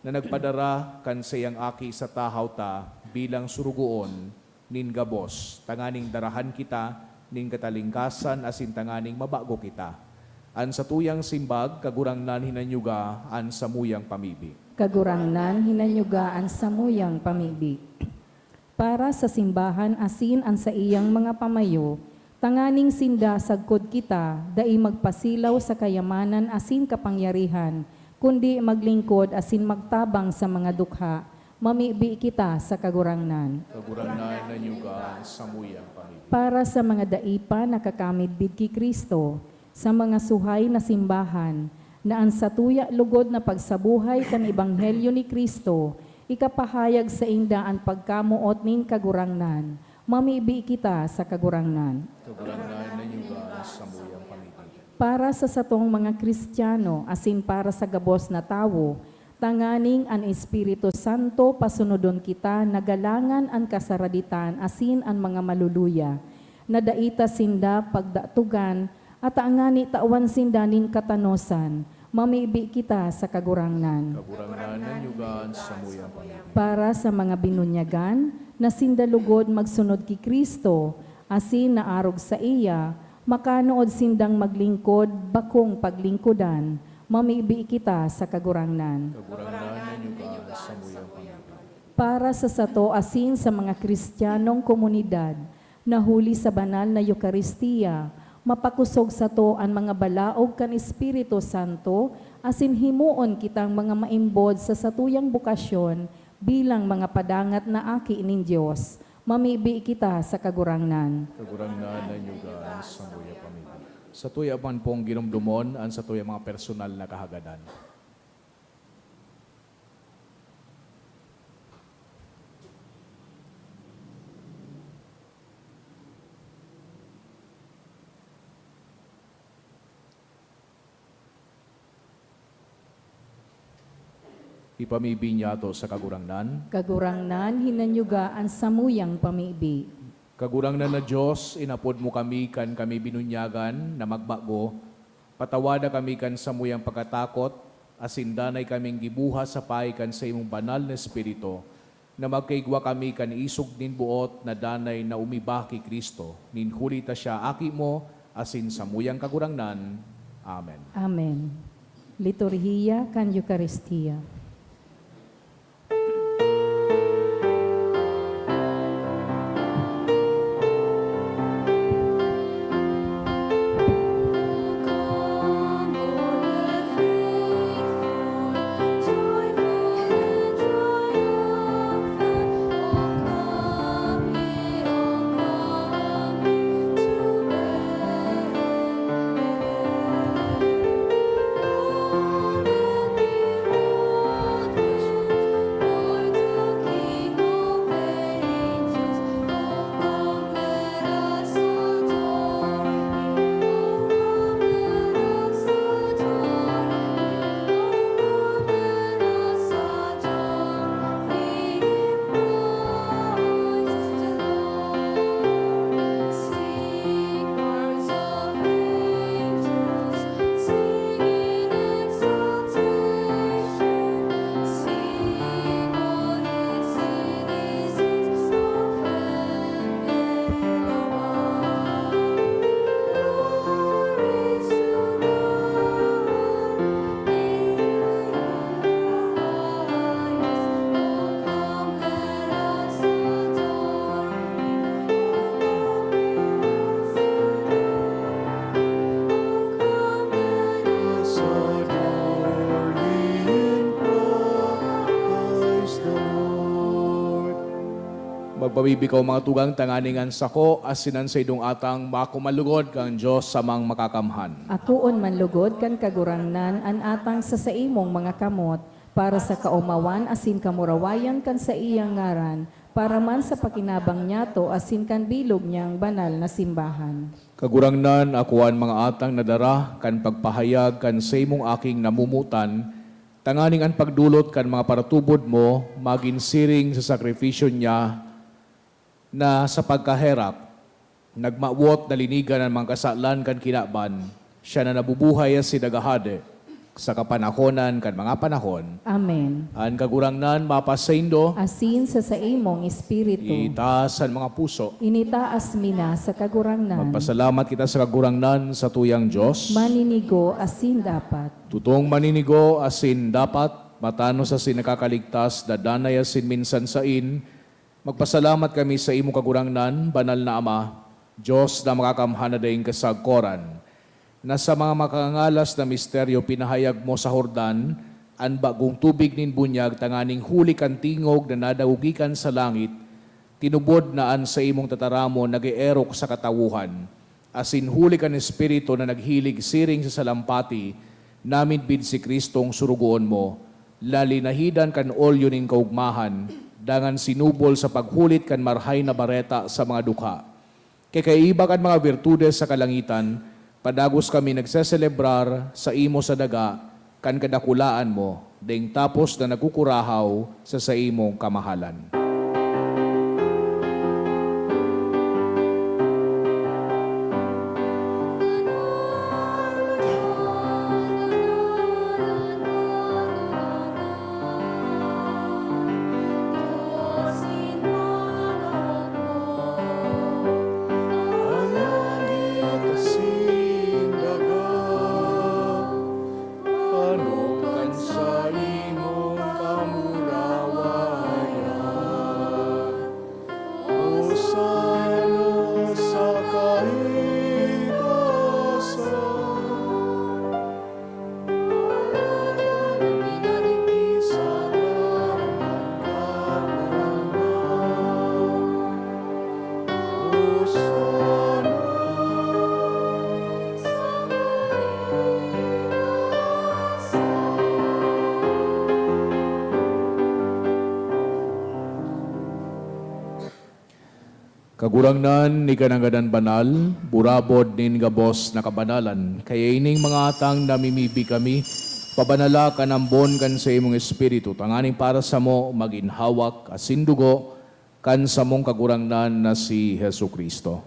na nagpadara kan saiyang Aki sa tahaw ta bilang surugoon nin gabos, tanganing darahan kita nin katalingkasan asin tanganing mabago kita. An satuyang simbag, Kagurangnan, hinanyuga an samuyang pamibi. Kagurangnan, hinanyuga an samuyang pamibi. Para sa simbahan asin an saiyang mga pamayo, tanganing sinda sagkod kita dai magpasilaw sa kayamanan asin kapangyarihan, kundi maglingkod asin magtabang sa mga dukha, mamibi kita sa Kagurangnan. Kagurangnan, hinanyuga an samuyang pamibi. Para sa mga dai pa nakakamidbid ki Cristo, sa mga suhay na simbahan, na an satuya lugod na pagsabuhay kan ebanghelyo ni Cristo, ikapahayag sainda an pagkamoot nin Kagurangnan. Mamibi kita sa Kagurangnan. Kagurangnan, hinanyuga an samuyang pamibi. Para sa satong mga Cristiano asin para sa gabos na tawo, tanganing an Espiritu Santo pasunodon kita na galangan an kasaraditan asin an mga maluluya, na dai ta sinda pagdatogan, ata ngani tawan sinda nin katanosan, mamibi kita sa Kagurangnan. Kagurangnan, hinanyuga an samuyang pamibi. Para sa mga binunyagan, na sinda lugod magsunod ki Cristo, asin naarog saiya, makanood sindang maglingkod bakong paglingkodan, mamibi kita sa Kagurangnan. Kagurangnan, hinanyuga an samuyang pamibi. Para sa sato asin sa mga Cristianong komunidad, na huli sa banal na Eukaristia, mapakosog sato an mga balaog kan Espiritu Santo, asin himoon kitang mga maimbod sa satuyang bokasyon bilang mga padangat na aki nin Dios. Mamibi kita sa Kagurangnan. Kagurangnan, hinanyuga an samuyang pamibi. Satuya man pong ginomdomon an satuyang mga personal na kahagadan. Ipamibi niyato sa Kagurangnan. Kagurangnan, hinanyuga an samuyang pamibi. Kagurangnan na Dios, inapod mo kami kan kami binunyagan na magbago. Patawada kami kan samuyang pagkatakot, asin danay kaming gibuhas sa paagi kan saimong banal na Espiritu, na magkaigwa kami kan isog nin boot na danay na umiba ki Cristo, nin huli ta siya Aki mo asin samuyang Kagurangnan. Amen. Amen. Liturhiya kan Eukaristia. Mabibi kamo, mga tugang, tanganing an sako asin an saindong atang makuman lugod kan Dios Amang Makakamhan. Akoon man lugod kan Kagurangnan an atang sa saimong mga kamot, para sa kaomawan asin kamurawayan kan saiyang ngaran, para man sa pakinabang niyato asin kan bilog niyang banal na simbahan. Kagurangnan, akoa an mga atang na dara kan pagpahayag kan saimong Aking namumutan, tanganing an pagdolot kan mga paratubod mo magin siring sa sakrifisyo niya na sa pagkaherak, nagmawot na linigan an mga kasalan kan kinaban, siya na nabubuhay asin naghahade sa kapanahonan kan mga panahon. Amen. An Kagurangnan mapasaindo. Asin sa saimong espiritu. Itaas an mga puso. Initaas mi na sa Kagurangnan. Magpasalamat kita sa Kagurangnan, satuyang Dios. Maninigo asin dapat. Tutong maninigo asin dapat, matanos asin nakakaligtas, dadanay asin minsan sain, magpasalamat kami sa imo, Kagurangnan, Banal na Ama, Dios na makakamhan na daing kasagkoran, na sa mga makangangalas na misteryo pinahayag mo sa Jordan an bagong tubig nin bunyag, tanganing huli kan tingog na nadangog gikan sa langit, tinubod na an saimong tataramon nag-eerok sa katawohan. Asin huli kan Espiritu na naghilig siring sa salampati, namidbid si Cristong sorogoon mo, na linahidan kan olyo nin kaogmahan, dangan sinubol sa paghulit kan Marahay na Bareta sa mga dukha. Kay kaiba kan mga birtudes sa kalangitan, padagos kami nagseselebrar saimo sa daga kan kadakulaan mo, daing tapos na nagkukurahaw sa saimong kamahalan. Ano kan saimong kamurawayan, Hosana sa kaitaasan. Alagad an binaligisag na kan Kagurangnan. Hosana sa kaitaasan. Kagurangnan, ika nanggad an banal, burabod nin gabos na kabanalan. Kaya ining mga atang namimibi kami, pabanala kan ambon kan saimong Espiritu, tanganing para samo magin hawak asin dugo kan samong Kagurangnan na si Jesu-Cristo.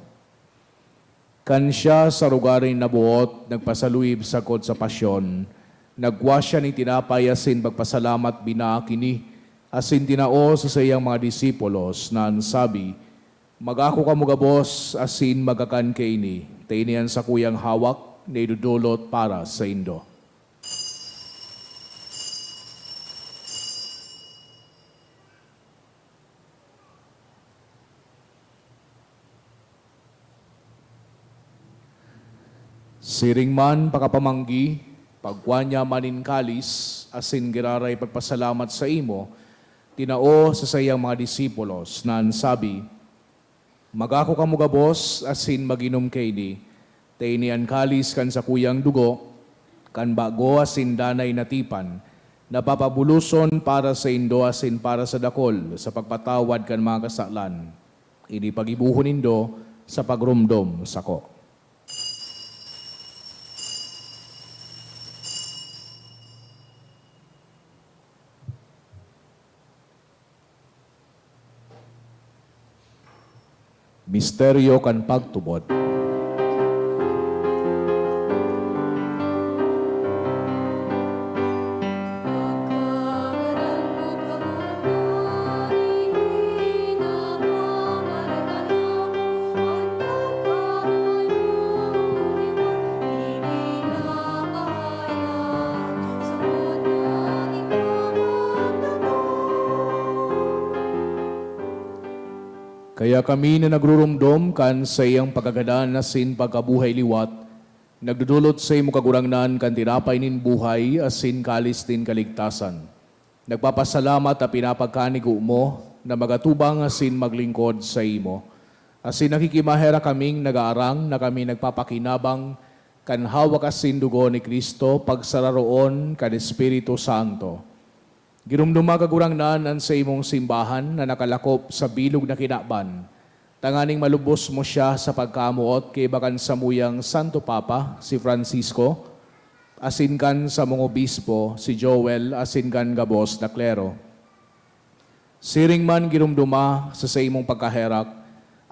Kan siya sa rogaring naboot nagpasaluib sagkod sa pasyon, nagkua siya nin tinapay asin pagpasalamat binaak ini, asin tinao sa saiyang mga disipulos, na an sabi, "Magako kamo gabos asin magkakan kaini, ta ini an sakuyang hawak na idodolot para saindo." Siring man pakapamanggi, pagkua niya man nin kalis, asin giraray pagpasalamat saimo, tinao sa saiyang mga disipulos, na an sabi, "Magako kamo gabos asin mag-inom kaini, ta ini an kalis kan sakuyang dugo, kan bago asin danay na tipan, na papabuloson para saindo asin para sa dakul sa pagpatawad kan mga kasalan. Ini paggibohon nindo sa pagromdom sako." Misteryo kan pagtubod. Kaya kami na nagruromdom kan saiyang pagkagadan asin pagkabuhay liwat, nagdodolot saimo, Kagurangnan, kan tinapay nin buhay asin kalis nin kaligtasan. Nagpapasalamat ta pinapagkanigo mo na magatubang asin maglingkod saimo. Asin nakikimaherak kaming nagaarang na kami nagpapakinabang kan hawak asin dugo ni Cristo, pagsararoon kan Espiritu Santo. Giromdoma, Kagurangnan, an saimong simbahan na nakalakop sa bilog na kinaban, tanganing malubos mo siya sa pagkamoot kaiba kan samuyang Santo Papa, si Francisco, asin kan samong obispo, si Joel, asin kan gabos na klero. Siring man, giromdoma sa saimong pagkaherak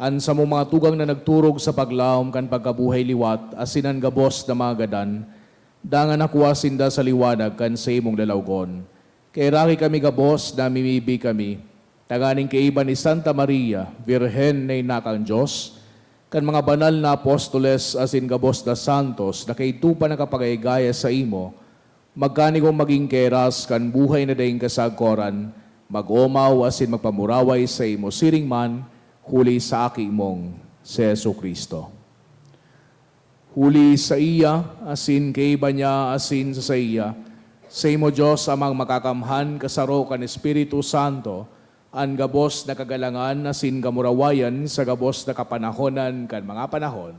an samong mga tugang na nagturog sa paglaom kan pagkabuhay liwat asin an gabos na mga gadan, dangan nakua sinda sa liwanag kan saimong lalawgon. Kaheraki kami gabos, namimibi kami, tanganing kaiba ni Santa Maria, Birhen na ina kan Dios, kan mga banal na apostoles asin gabos na santos na kaidto pa nakapagayagaya saimo, magkanigong magin keras kan buhay na daing kasagkoran, mag-omaw asin magpamuraway saimo siring man, huli sa Aki mong si Jesu-Cristo. Huli saiya, asin kaiba niya, asin sa saiya, saimo, Dios Amang Makakamhan, kasaro kan Espiritu Santo, an gabos na kagalangan asin kamurawayan sa gabos na kapanahonan kan mga panahon.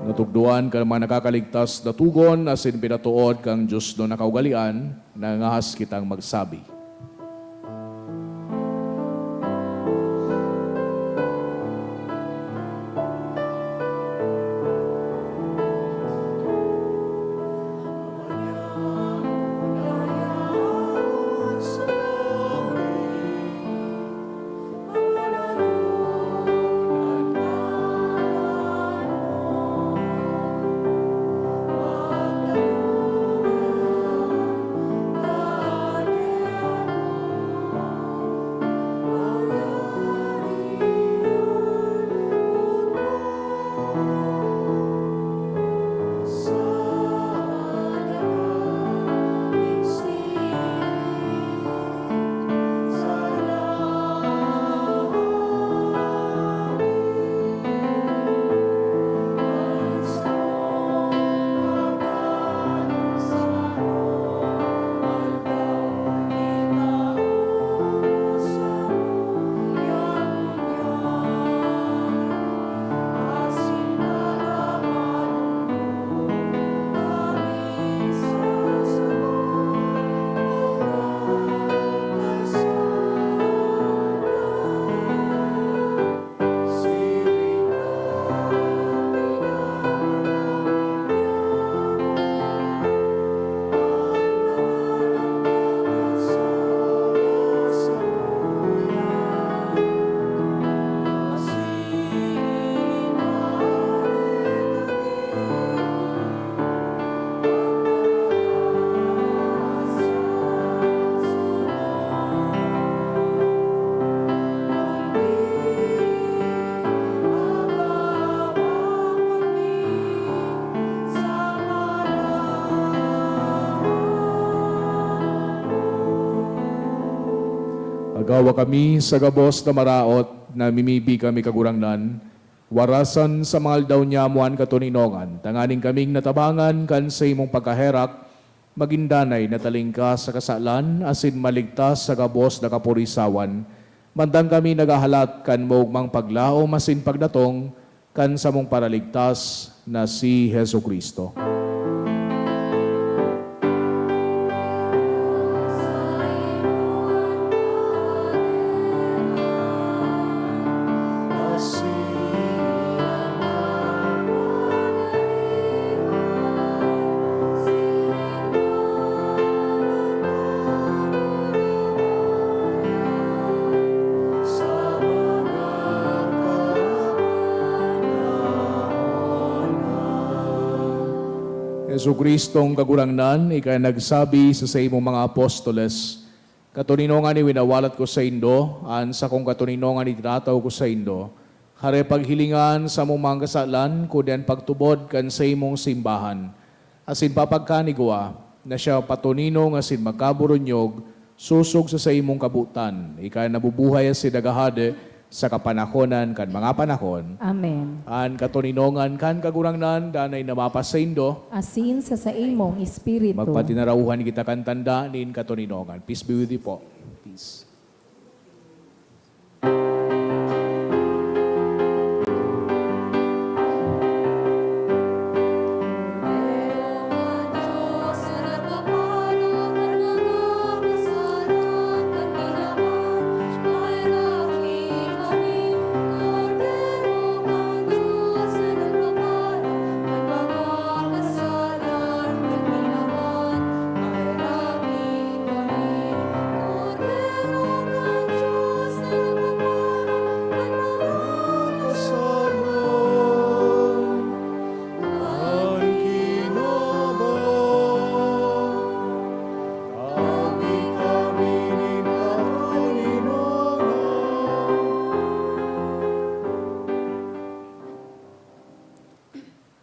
Natugdoan kan mga nakakaligtas na togon asin pinatood kan diosnon na kaugalean, nangangahas kitang magsabi. Pagawa kami sa gabos na maraot, namimibi kami, Kagurangnan, warasan sa mga aldaw niamo an katoninongan, tanganing kaming natabangan kan saimong pagkaherak, magin danay na talingkas sa kasalan asin maligtas sa gabos na kaporisawan, mantang kami naghahalat kan maogmang paglaom asin pagdatong kan samong Paraligtas na si Jesu-Cristo. Jesu-Cristong Kagurangnan, ika nagsabi sa saimong mga apostoles, Katoninongan ni winawalat ko saindo, an sakong katoninongan ni tinataw ko saindo, hare paghilingan sa mong mga kasalan, kundi an pagtubod kan saimong simbahan. Asin papagkanigwa na siya patoninong asin magkaburunyog, sosog sa saimong kabotan, ika nabubuhay asin naghahade sa kapanahonan kan mga panahon. Amen. An katoninongan kan Kagurangnan danay na mapasaindo. Asin sa saimong espiritu. Magpatinarauhan kita kan tanda nin katoninongan. Peace be with you po. Peace.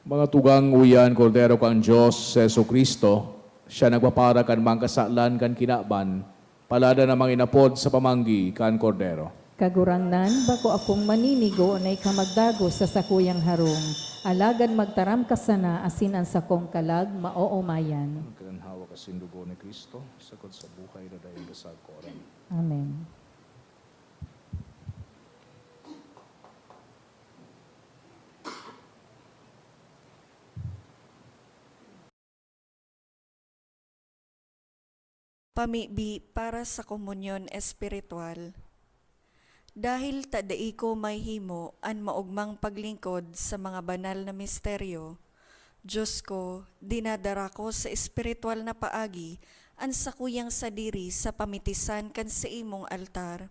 Mga tugang, uya an Kordero kan Dios, si Jesu-Cristo, siya nagpapara kan mga kasalan kan kinaban, paladan an mga inapod sa pamanggi kan Kordero. Kagurangnan, bako akong maninigo na ika magdagos sa sakuyang harong, alagad magtaram ka sana asin an sakong kalag maoomayan. An kaganhawa asin dugo ni Cristo, sagkod sa buhay na daing kasagkoran. Amen. Pamibi para sa komunyon espiritual. Dahil ta dai ko mahimo an maogmang paglingkod sa mga banal na misteryo, Dios ko, dinadara ko sa espiritual na paagi an sakuyang sadiri sa pamitisan kan saimong altar.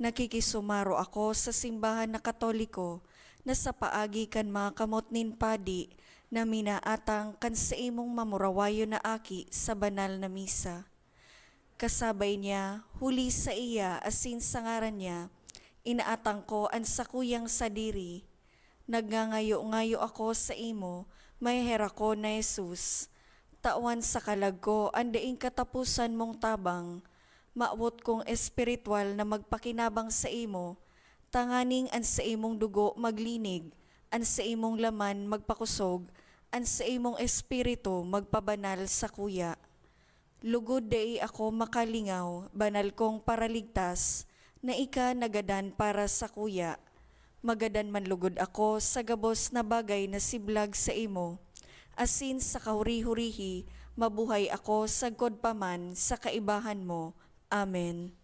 Nakikisumaro ako sa simbahan na Katoliko na sa paagi kan mga kamot nin padi na minaatang kan saimong mamurawayon na aki sa banal na misa. Kasabay niya, huli saiya asin sa ngaran niya, inaatang ko an sakuyang sadiri. Nagngangayo-ngayo ako saimo, maheherakon na Jesus. Tawan sa kalag ko an daing kataposan mong tabang. Mawot kong espiritual na magpakinabang saimo, tanganing an saimong dugo maglinig, an saimong laman magpakosog, an saimong espiritu magpabanal sakuya. Lugod dai ako makalingaw, banal kong Paraligtas, na ika nagadan para sakuya. Magadan man lugod ako sa gabos na bagay na siblag saimo, asin sa kahuri-hurihi mabuhay ako sagkod pa man sa kaibahan mo. Amen.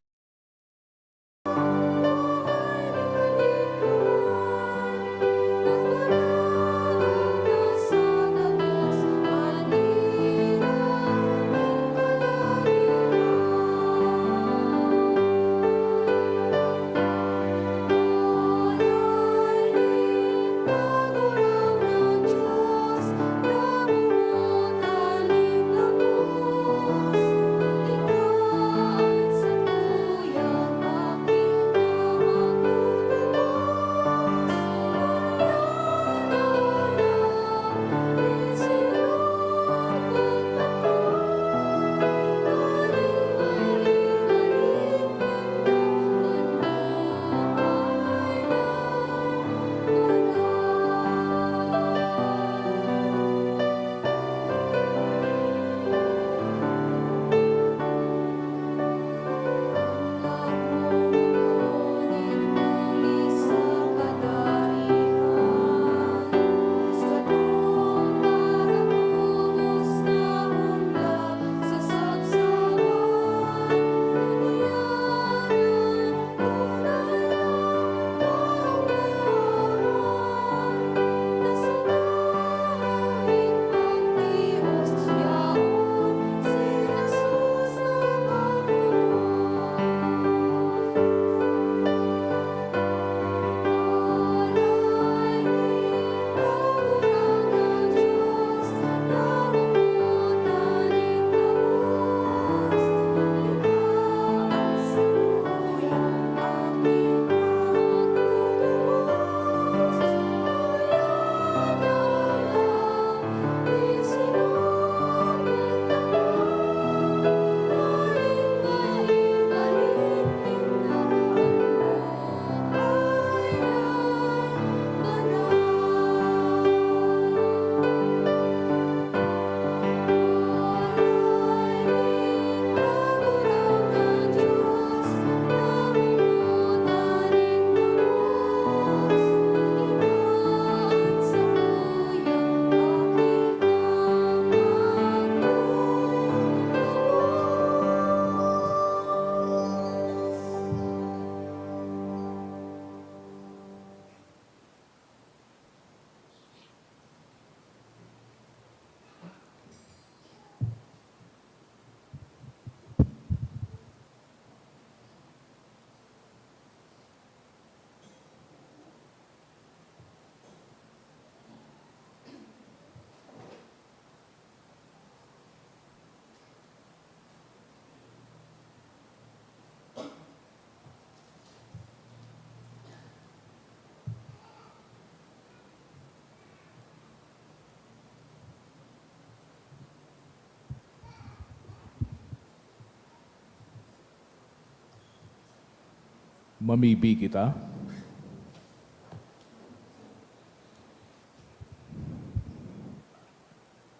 Mamibi kita.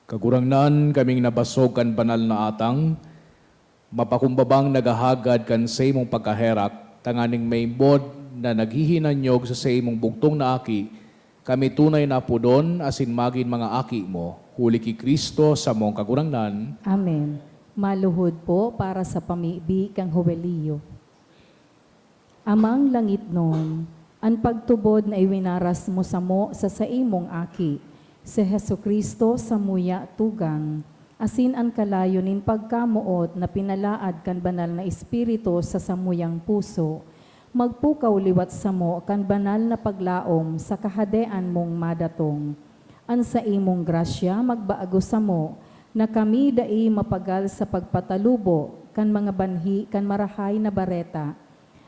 Kagurangnan, kaming nabasog kan banal na atang, mapakumbabang naghahagad kan saimong pagkaherak, tanganing maimbod na naghihinanyog sa saimong bugtong na Aki, kami tunay na apodon asin magin mga aki mo, huli ki Cristo, samong Kagurangnan. Amen. Maluhod po para sa pamibi kan Jubileo. Amang langitnon, an pagtubod na iwinaras mo samo sa saimong Aki, si Jesu-Cristo, samuya tugang, asin an kalayo nin pagkamoot na pinalaad kan Banal na Espiritu sa samuyang puso, magpukaw liwat samo kan banal na paglaom sa Kahadean mong madatong. An saimong grasya magbago samo, na kami dai mapagal sa pagpatalubo kan mga banhi kan Marahay na Bareta.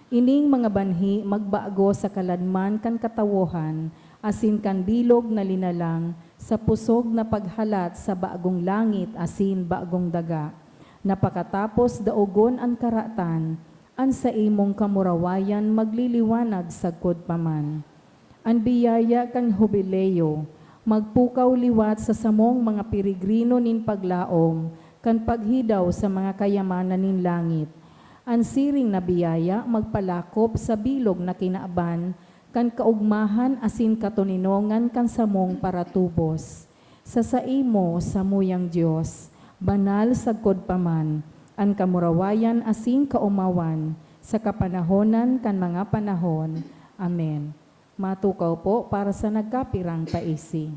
Ining mga banhi magbago sa kaladman kan katawohan asin kan bilog na linalang sa pusog na paghalat sa bagong langit asin bagong daga, na pakatapos daogon an karatan, an saimong kamurawayan magliliwanag sagkod pa man. An biyaya kan Hubileo magpukaw liwat sa samong mga peregrino nin paglaom kan paghidaw sa mga kayamanan nin langit. An siring na biyaya magpalakop sa bilog na kinaban kan kaogmahan asin katoninongan kan samong paratubos. Sa saimo, samuyang Dios, banal sagkod pa man an kamurawayan asin kaomawan sa kapanahonan kan mga panahon. Amen. Matukaw po para sa nagkapirang paisi.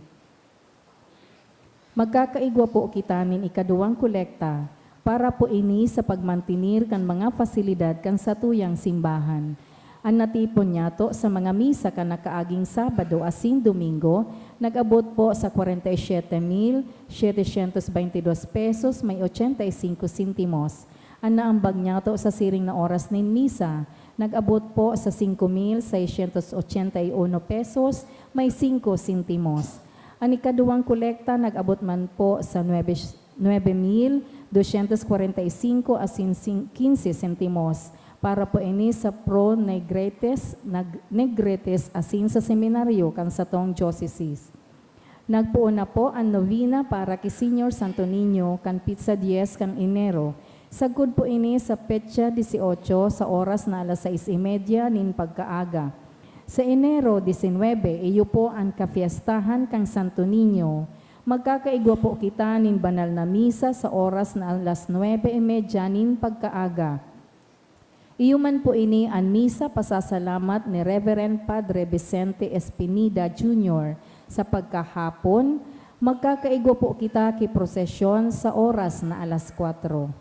Magkakaigwa po kita nin ikaduwang kolekta para po ini sa pagmantenir kan mga pasilidad kan satuyang simbahan. An natipon niyato sa mga misa kan nakaaging Sabado asin Domingo nag-abot po sa kwarenta y siyete mil setecientos baynte dos pesos may ochenta y singko sentimos. An naambag niyato sa siring na oras nin misa nag-abot po sa singko mil seiscientos ochenta y uno pesos may singko sentimos. An ikaduwang kolekta nag-abot man po sa nuebe, nuebe mil dosyentos kwarenta y singko asin sing-, kinse sentimos para po ini sa Pro Negretes, Nag-, Negretes asin sa seminaryo kan satong diocese. Nagpoon na po an novena para ki Señor Santo Niño kan pitsa dyes kan Enero. Sagkod po ini sa petsa dieciocho sa oras na alas sais y media nin pagkaaga. Sa Enero diecinuebe, iyo po an kapiestahan kan Santo Niño. Magkakaigwa po kita nin banal na misa sa oras na alas nuebe y media nin pagkaaga. Iyo man po ini an misa pasasalamat ni Reverend Padre Vicente Espinida Junior. Sa pagkahapon, magkakaigwa po kita ki prosesyon sa oras na alas kwatro.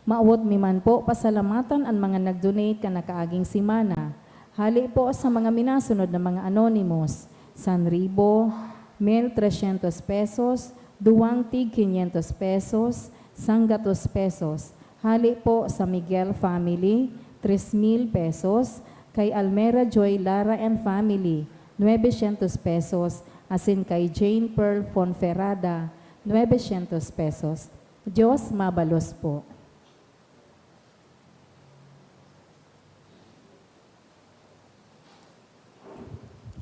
Mawot mi man po pasalamatan an mga nag-donate kan nakaaging semana. Hale po sa mga minasunod na mga anonymous, sanribo, mil tresyentos pesos, duwang tig kinyentos pesos, sanggatos pesos. Hale po sa Miguel family, tres mil pesos, kay Almera Joy Lara and family, nuebe syentos pesos, asin kay Jane Pearl Fonferrada, nuebe syentos pesos. Dios mabalos po.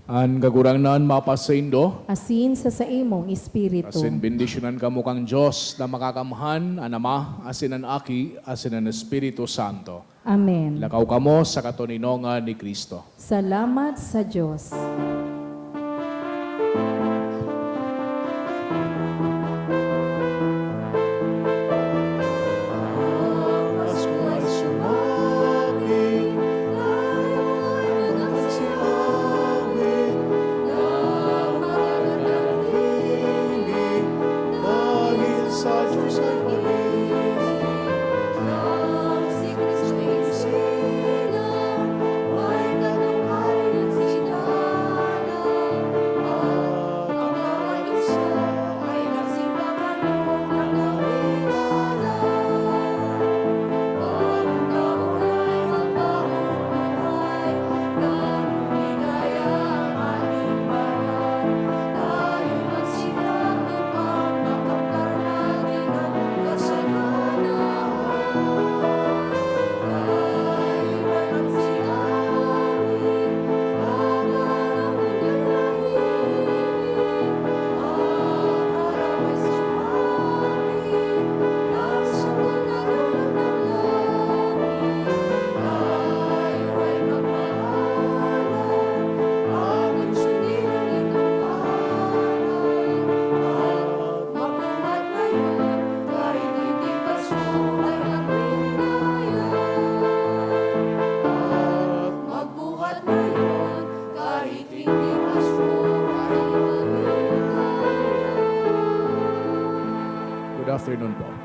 An Kagurangnan mapasaindo. Asin sa saimong espiritu. Asin bendisyonan kamo kan Dios na Makakamhan, an Ama, asin an Aki, asin an Espiritu Santo. Amen. Lakaw kamo sa katoninongan ni Cristo. Salamat sa Dios. Good afternoon po.